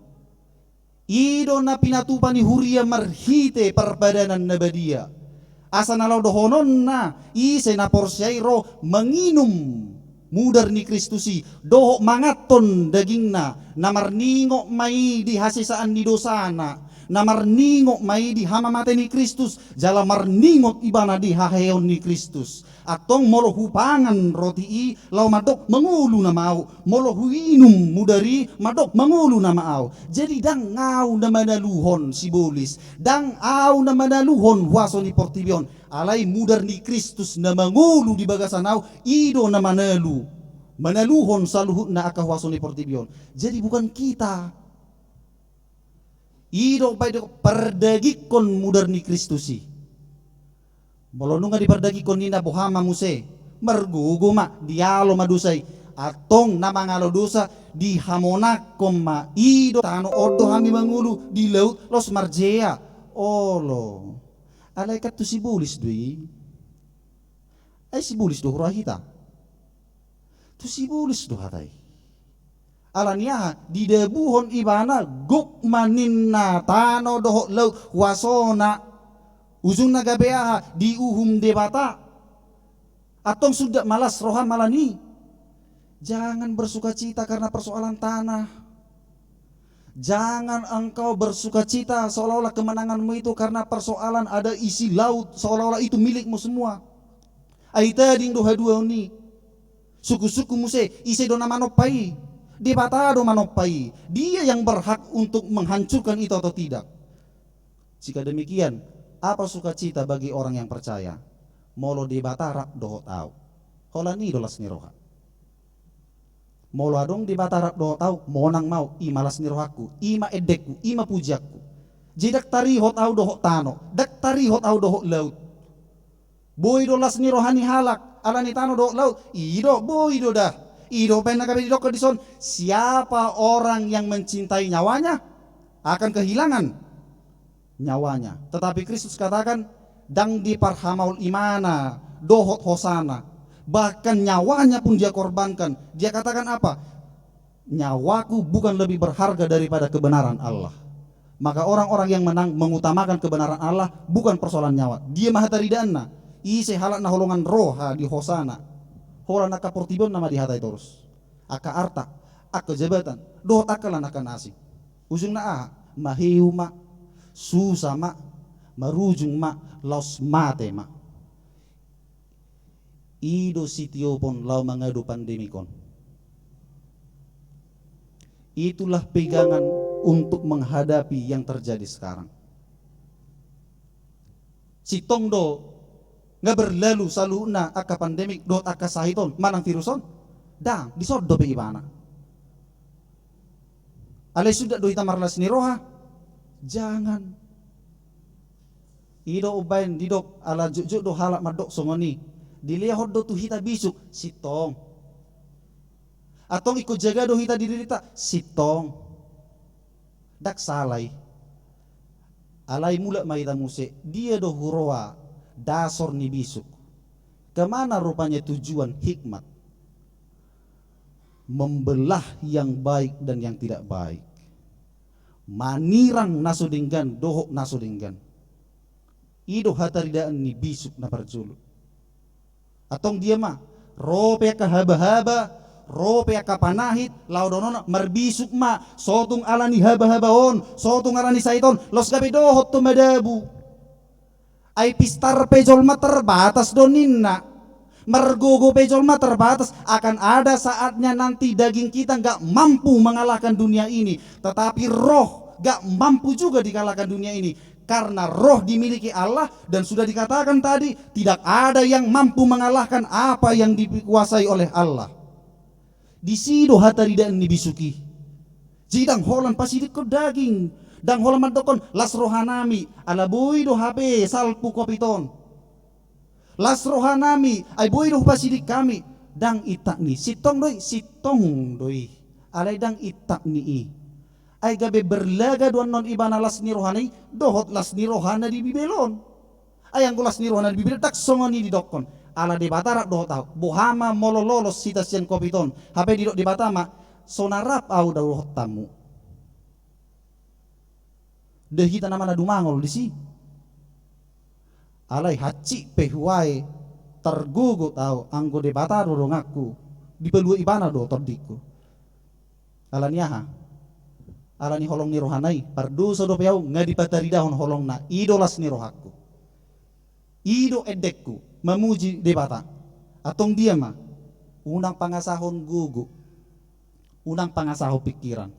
I do na pinatupa ni huria marhite parpadanan na badia. Asa na laho dohononna, ise na porsea i ro manginum Mudar ni Kristus i, dohot manganhon dagingna, na marningot ma i di hasesaan ni dosana, na marningot ma i di hamamate ni Kristus, jala marningot ibana di haheheon ni Kristus. Antong molo hupangan roti i, laho mandok mangolu nama au, molo huinum mudar i, mandok mangolu nama au. Jadi ndang au na manaluhon sibolis, ndang au na manaluhon huaso ni portibi on, alai mudar ni Kristus na mangolu di bagasan au, i do na manalu, manaluhon saluhutna angka huaso ni portibi on. Jadi bukan kita. I do umbaen didok pardagingkon mudar ni Kristus i. Molo nunga dipardagingkon ninna, boha ma muse, margogo ma, dialo ma dosa i. Antong na mangalo dosa dihamonangkon ma, i do tano on do hami mangolu, di laut laos marjea. Olo. Alai kan tu sibolis do i. Ai sibolis do huroha hita. Tu sibolis do hata i. Alani aha? Didabuhon ibana gok ma ninna tano dohot laut huasona. Ujungna gabe aha? Diuhum Debata. Antong sundat ma las roham alani i. Jangan bersukacita karena persoalan tanah. Jangan engkau bersukacita seolah-olah kemenanganmu itu karena persoalan ada isi laut, seolah-olah itu milikmu semua. Ai tading do haduaon i. Sungkun-sungkun muse, ise do na manompa i? Debata do manompa i. Dia yang berhak untuk menghancurkan itu atau tidak. Jika demikian, apa sukacita bagi orang yang percaya? Molo Debata rap dohot au, holan i do las ni roha. Molo adong Debata rap dohot au, monang ma au, i ma las ni rohangku, i ma endengku, i ma pujianku. Jadi ndang tarihot au dohot tano, ndang tarihot au dohot laut. Boi do las ni roha ni halak alani tano dohot laut, i do, boi do da. I do umbaen na gabe didokkon dison, siapa orang yang mencintai nyawanya akan kehilangan nyawanya. Tetapi Kristus katakan, ndang diparhamaol imana dohot hosana, bahkan nyawanya pun dia korbankan. Dia katakan apa? Nyawaku bukan lebih berharga daripada kebenaran Allah. Maka orang-orang yang menang mengutamakan kebenaran Allah, bukan persoalan nyawa. Dia ma hataridaanna. Ise halak na holongan roha di hosana? Holan angka portibi on nama dihatai torus. Angka arta, angka jabatan, dohot angka lan angka na asing. Ujungna aha? Maheu ma, susa ma, marujung ma, laos mate ma. I do sitiopon laho mangadu pandemik on. Itulah pegangan untuk menghadapi yang terjadi sekarang. Sintong do nga berlalu saluhutna angka pandemik dohot angka sahit on manang virus on? Ndang, dison dope ibana. Alai sundat do hita marlas ni roha? Jangan. I do umbaen didok, ala jotjot do halak mandok songon i. Dilehon do tu hita bisuk, sintong. Antong ingkon jaga do hita dirinta, sintong. Ndang sala i. Alai mulak ma hita muse, dia do huroha dasor ni bisuk? Kemana rupanya tujuan, hikmat? Membelah yang baik dan yang tidak baik. Manirang na so denggan dohot na so denggan. I do hataridaan ni bisuk na parjolo. Antong dia ma? Ro pe angka habahaba, ro pe angka panahit, laho dohononna marbisuk ma, so tung alani habahaba on, so tung alani sahit on, laos gabe dohot tu madabu. Ai pistar pe jolma terbatas do ninna. Margogo pe jolma terbatas, akan ada saatnya nanti daging kita nggak mampu mengalahkan dunia ini. Tetapi roh nggak mampu juga dikalahkan dunia ini. Karena roh dimiliki Allah dan sudah dikatakan tadi, tidak ada yang mampu mengalahkan apa yang dikuasai oleh Allah. Disi do hataridaan ni bisuk i. Jadi ndang holan pasidingkon daging, ndang holan mandokkon las rohanami, ala boi do hape salpu covid on. Las rohanami, ai boi do hupasiding hami, ndang intap ni i, sintong do i, sintong do i. Alai ndang intap ni i. Ai gabe berlaga do annon ibana las ni rohana i, dohot las ni rohana di Bibel on. Ai anggo las ni rohana di Bibel ndang songon i didokkon. Ala Debata rap dohot au. Boha ma molo lolos hita sian covid on? Hape didok Debata ma, so na rap au dohot hamu. Nda hita nama na dumangol disi. Alai hansit pe huae targogot au anggo Debata do donganku. Dipalua ibana do tondingku. Ala ni aha? Ala ni holong ni rohana i, pardosa dope au, nga dipataridahon holongna, i do las ni rohangku. I do endengku, mamuji Debata. Antong dia ma, unang pangasahon gogo, unang pangasahon pingkiran.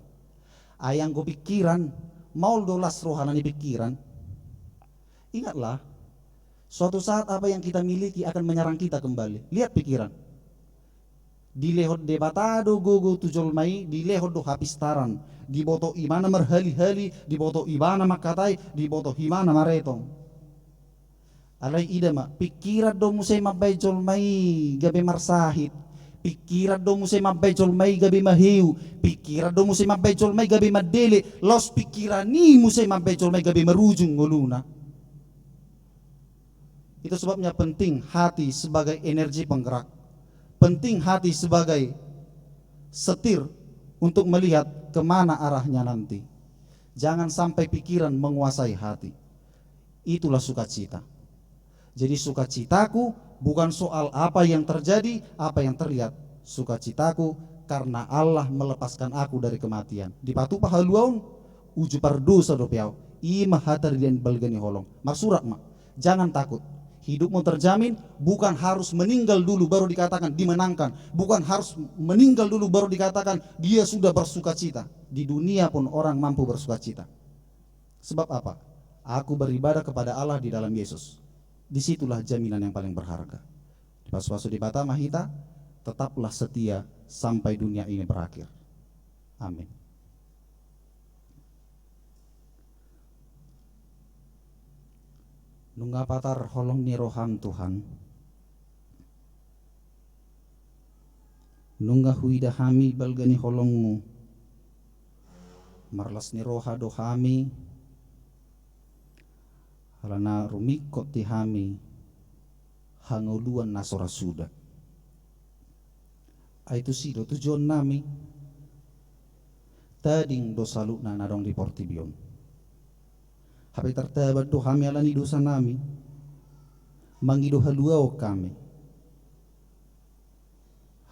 Ai anggo pingkiran, maol do las rohana ni pingkiran. Ingatlah, suatu saat apa yang kita miliki akan menyerang kita kembali. Lihat pingkiran. Dilehon Debata do gogo tu jolma i, dilehon do hapistaran. Diboto ibana marhali-hali, diboto ibana mangkatai, diboto ibana maretong. Alai ida ma, pingkiran do muse mambaen jolma i gabe marsahit. Pingkiran do muse mambaen jolma i gabe maheu. Pingkiran do muse mambaen jolma i gabe mandele. Laos pingkiran i muse mambaen jolma i gabe marujung ngoluna. Itu sebabnya penting hati sebagai energi penggerak. Penting hati sebagai setir untuk melihat kemana arahnya nanti. Jangan sampai pikiran menguasai hati. Itulah sukacita. Jadi sukacitaku bukan soal apa yang terjadi, apa yang terlihat. Sukacitaku karena Allah melepaskan aku dari kematian. Dipatupa haluaon, uju pardosa dope au. I ma hata di dalam balga ni holong. Marsurat ma. Jangan takut. Hidupmu terjamin, bukan harus meninggal dulu baru dikatakan dimenangkan, bukan harus meninggal dulu baru dikatakan dia sudah bersukacita. Di dunia pun orang mampu bersukacita. Sebab apa? Aku beribadah kepada Allah di dalam Yesus. Disitulah jaminan yang paling berharga. Dipasupasu Debata ma hita, tetaplah setia sampai dunia ini berakhir. Amin. Nunga patar holong ni roham, Tuhan. Nunga huida hami balga ni holongmu. Marlas ni roha do hami, alana rumingkot di hami hangoluan na so ra suda. Ai tusi do tujuan nami. Tading do saluhutna na adong di portibi on. Hape tartaban do hami alani dosa nami. Mangido haluaon hami.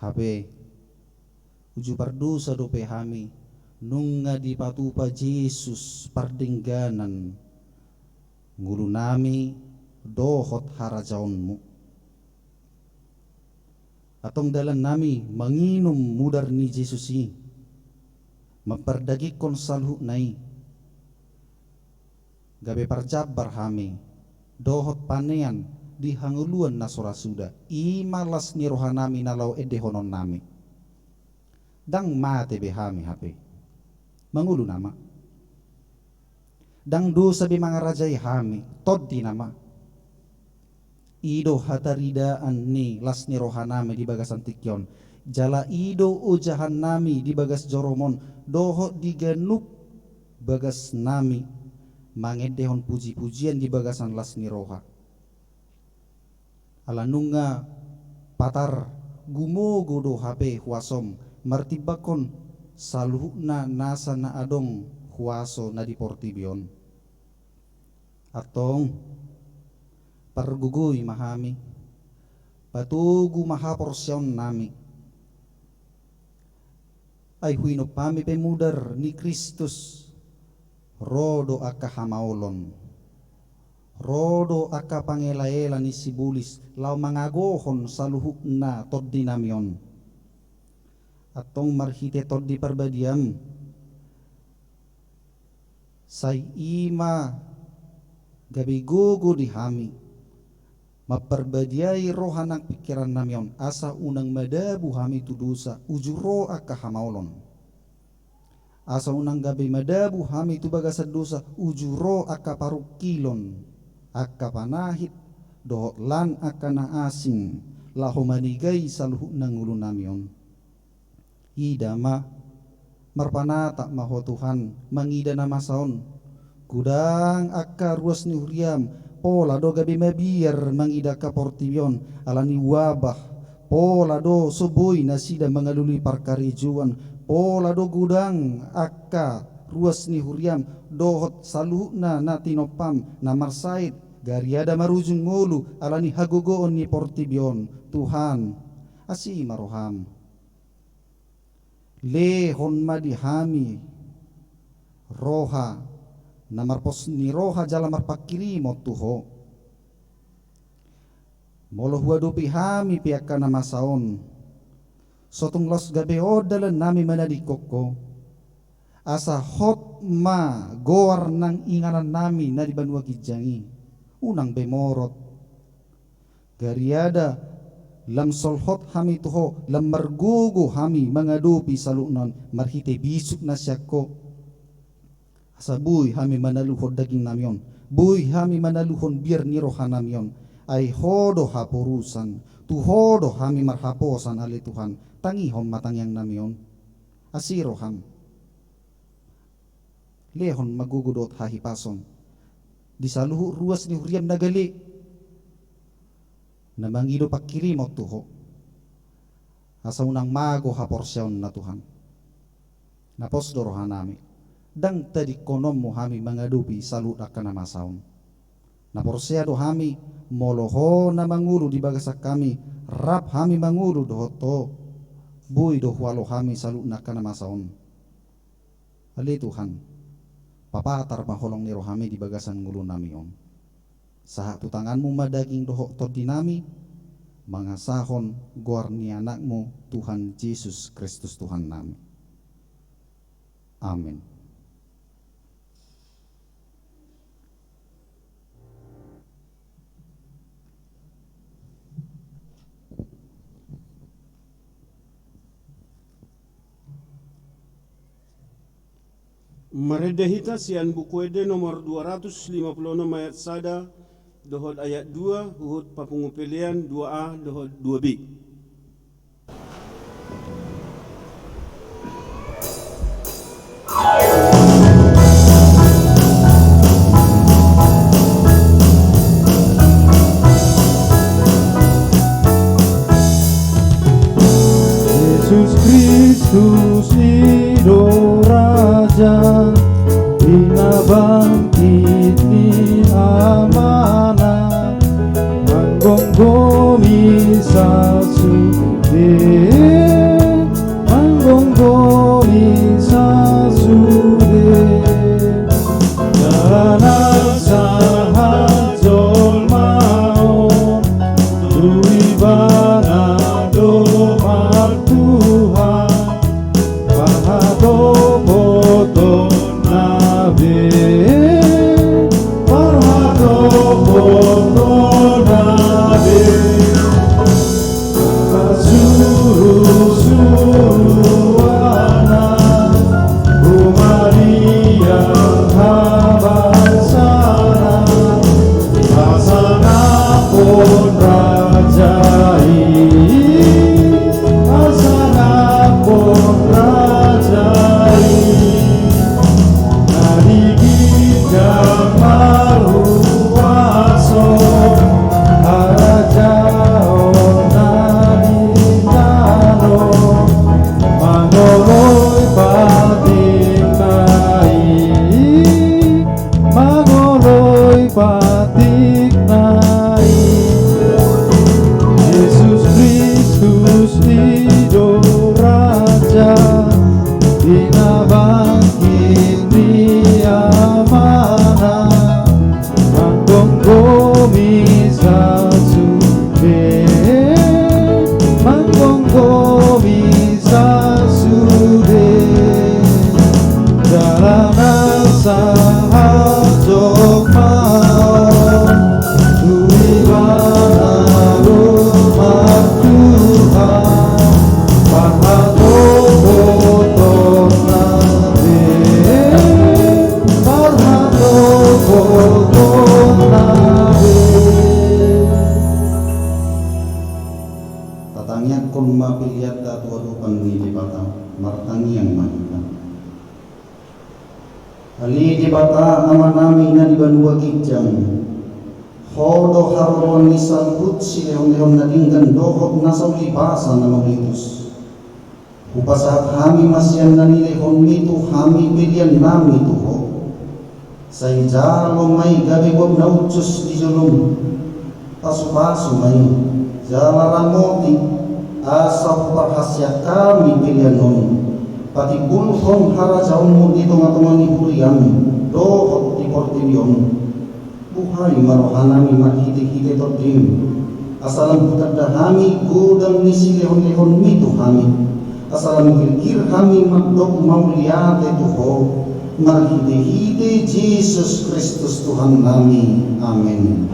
Hape uju pardosa dope hami, nunga dipatupa Jesus pardengganan ngolu nami dohot harajaonmu. Antong dalan nami manginum mudar ni Jesus i, mampardagingkon saluhutna i. Gabe parjambar hami dohot panean di hangoluan na so ra suda. I ma las ni roha nami na laho endehonon nami. Ndang mate be hami hape. Mangolu nama. Ndang dosa be mangarajai hami. Tondi nama. I do hataridaan ni las ni roha nami di bagasan tingki on. Jala i do ojahan nami di bagas jorom on dohot di ganup bagas nami mangendehon puji-pujian di bagasan las ni roha. Ala nunga patar gumogo do hape huasom martimbangkon saluhutna nasa na adong huaso na di portibi on. Antong, pargogoi ma hami, patogu ma haporseaon nami. Ai huinum hami pe mudar ni Kristus, ro do angka hamaolon, ro do angka pangelaela ni sibolis laho mangagohon saluhutna tondi nami on. Antong marhite Tondi Parbadiam, sai i ma gabe gogo di hami mamparbadiai roha nang pingkiran nami on, asa unang madabu hami tu dosa uju ro angka hamaolon. Asa unang gabe madabu hami tu bagasan dosa uju ro angka parungkilon, angka panahit, dohot lan angka na asing laho manegai saluhutna ngolu nami on. Ida ma, marpanatap ma Ho Tuhan mangida na masa on. Godang angka ruas ni huriam, pola do gabe mabiar mangida angka portibi on ala ni wabah, pola do so boi nasida mangalului parkarejoan, pola do godang angka ruas ni huriam dohot saluhutna na tinompam na marsahit, gariada marujung ngolu ala ni hagogoon ni portibi on. Tuhan, asi ma roham. Lehon ma di hami roha na marpos ni roha jala marpanghirimon tu Ho. Molo huadopi hami pe angka na masa on, so tung laos gabe on dalannami manadingkon Ho, asa hot ma goar nang inganannami na di banua ginjang i. Unang be morot. Gariada lam solhot hami tu Ho, lam margogo hami mangadopi saluhutna on marhite bisuk na sian Ho. Asa boi hami manaluhon dagingnami on, boi hami manaluhon biar ni rohanami on. Ai Ho do haporusan, tu Ho do hami marhaposan ale Tuhan. Tangihon ma tangiangnami on. Asi roham. Lehon ma gogo dohot hahipason di saluhut ruas ni huriam na gale, na mangido panghirimon tu Ho. Asa unang mago haporseaonna Tuhan. Na pos do rohanami. Ndang tadingkononmu hami mangadopi saluhut angka na masa on. Na porsea do hami, molo Ho na mangolu di bagasan hami, rap hami mangolu dohot Ho, boi do hualo hami saluhut angka na masa on. Ale Tuhan, papatar ma holong ni rohami di bagasan ngolunami on. Sahat tu tanganmu ma daging dohot tondinami, mangasahon goar ni Anakmu Tuhan Jesus Kristus Tuhannami. Amin. Marende hita sian Buku Ende nomor dua ratus lima puluh enam ayat sada dohot ayat dua, huhut papungu pelean dua A dohot dua B. Jesus Kristus i do Raja, i na bangkit ni Amana, manggomgomi sasude, manggomgomi sasude. Jala na sahat jolma on tu Ibana do martuhan, parhatopotonna be, parhatopotonna be. Parsurusuruanna, humaliang habasana, pasangaphon raja i, pasangaphon raja i. Na di ginjang marhuaso, harajaon na di tano, mangoloi patikna i, mangoloi patikna i. Jesus Kristus i do Raja, i na bangkit ni Amana, manggomgomi sasude, manggomgomi sasude. Jala na sahat jolma on tu Ibana do martuhan, parhatopotonna be, parhatopotonna be. Tatangiangkon ma peleanta tu adopan ni Debata, martangiang ma hita. Ale Debata Amanami na di banua ginjang, Ho do haroroan ni saluhut silehonlehon na denggan dohot nasa ulibasa na mauliutus. Hupasahat hami ma sian na nilehonMi tu hami peleannami tu Ho. Sai jalo ma i gabe uap na uncus di joloM. Pasupasu ma i, jala ramoti, asa huparhaseang hami pelean on. Patimbulhon harajaonmu di tongatonga ni huriam dohot di portibi on. Buhai ma rohanami marhitehite Tondim, asa lam hutanda hami godang ni silehonlehonmi tu hami, asa lam girgir hami mandok mauliate tu Ho, marhitehite Jesus Kristus Tuhannami. Amen.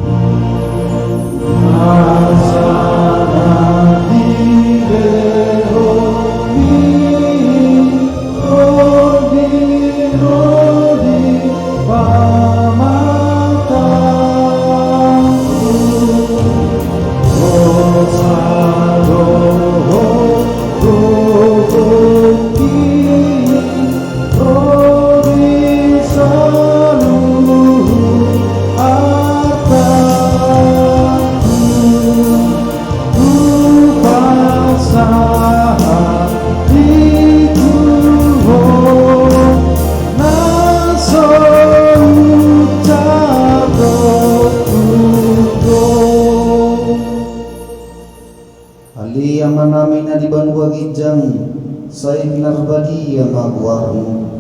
Ale Amanami na di banua ginjang, sai pinarbadia ma goarmu,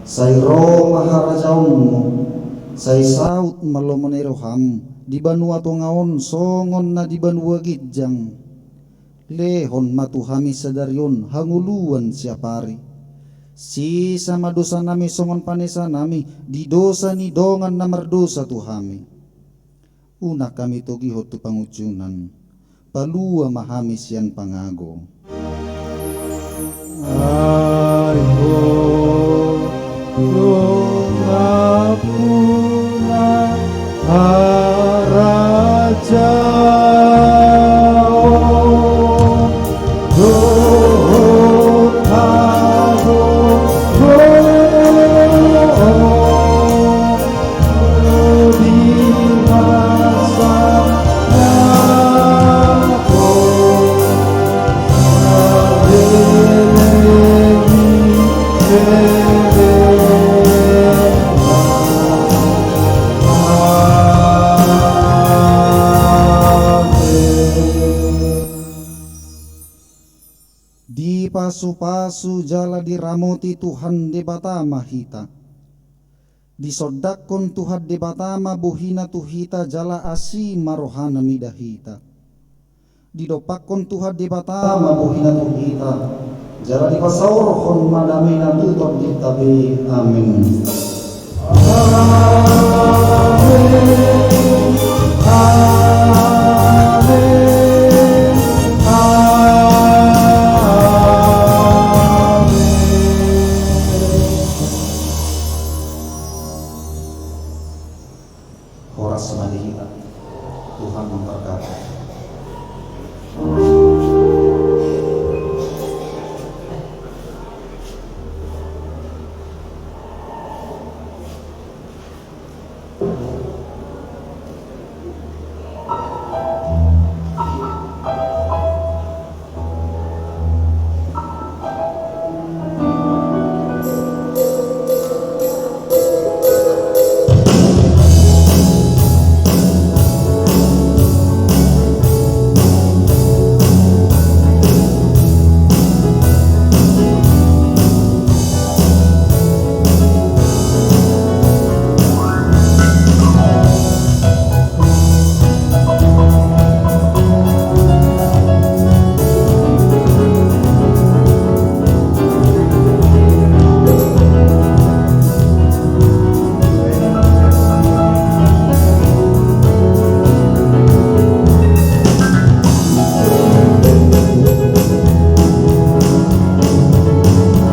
sai ro ma harajaonmu, sai saut ma lomo ni roham di banua tonga on songon na di banua ginjang. Lehon ma tu hami sadari on hangoluan siapari. Sesa ma dosanami songon panesanami di dosa ni dongan na mardosa tu hami. Unang hami togihon tu pangunjunan. Palua ma hami sian pangago. Ai Ho do nampuna harajaon dohot hagogoon. Dipasupasu jala diramoti Tuhan Debata ma hita. Disondangkon Tuhan Debata ma bohina tu hita jala asi ma rohana mida hita. Didompakkon Tuhan Debata ma bohina tu hita jala dipasaorhon ma dameina tu tondinta be. Amen. Horas ma di hita. Tuhan memberkati.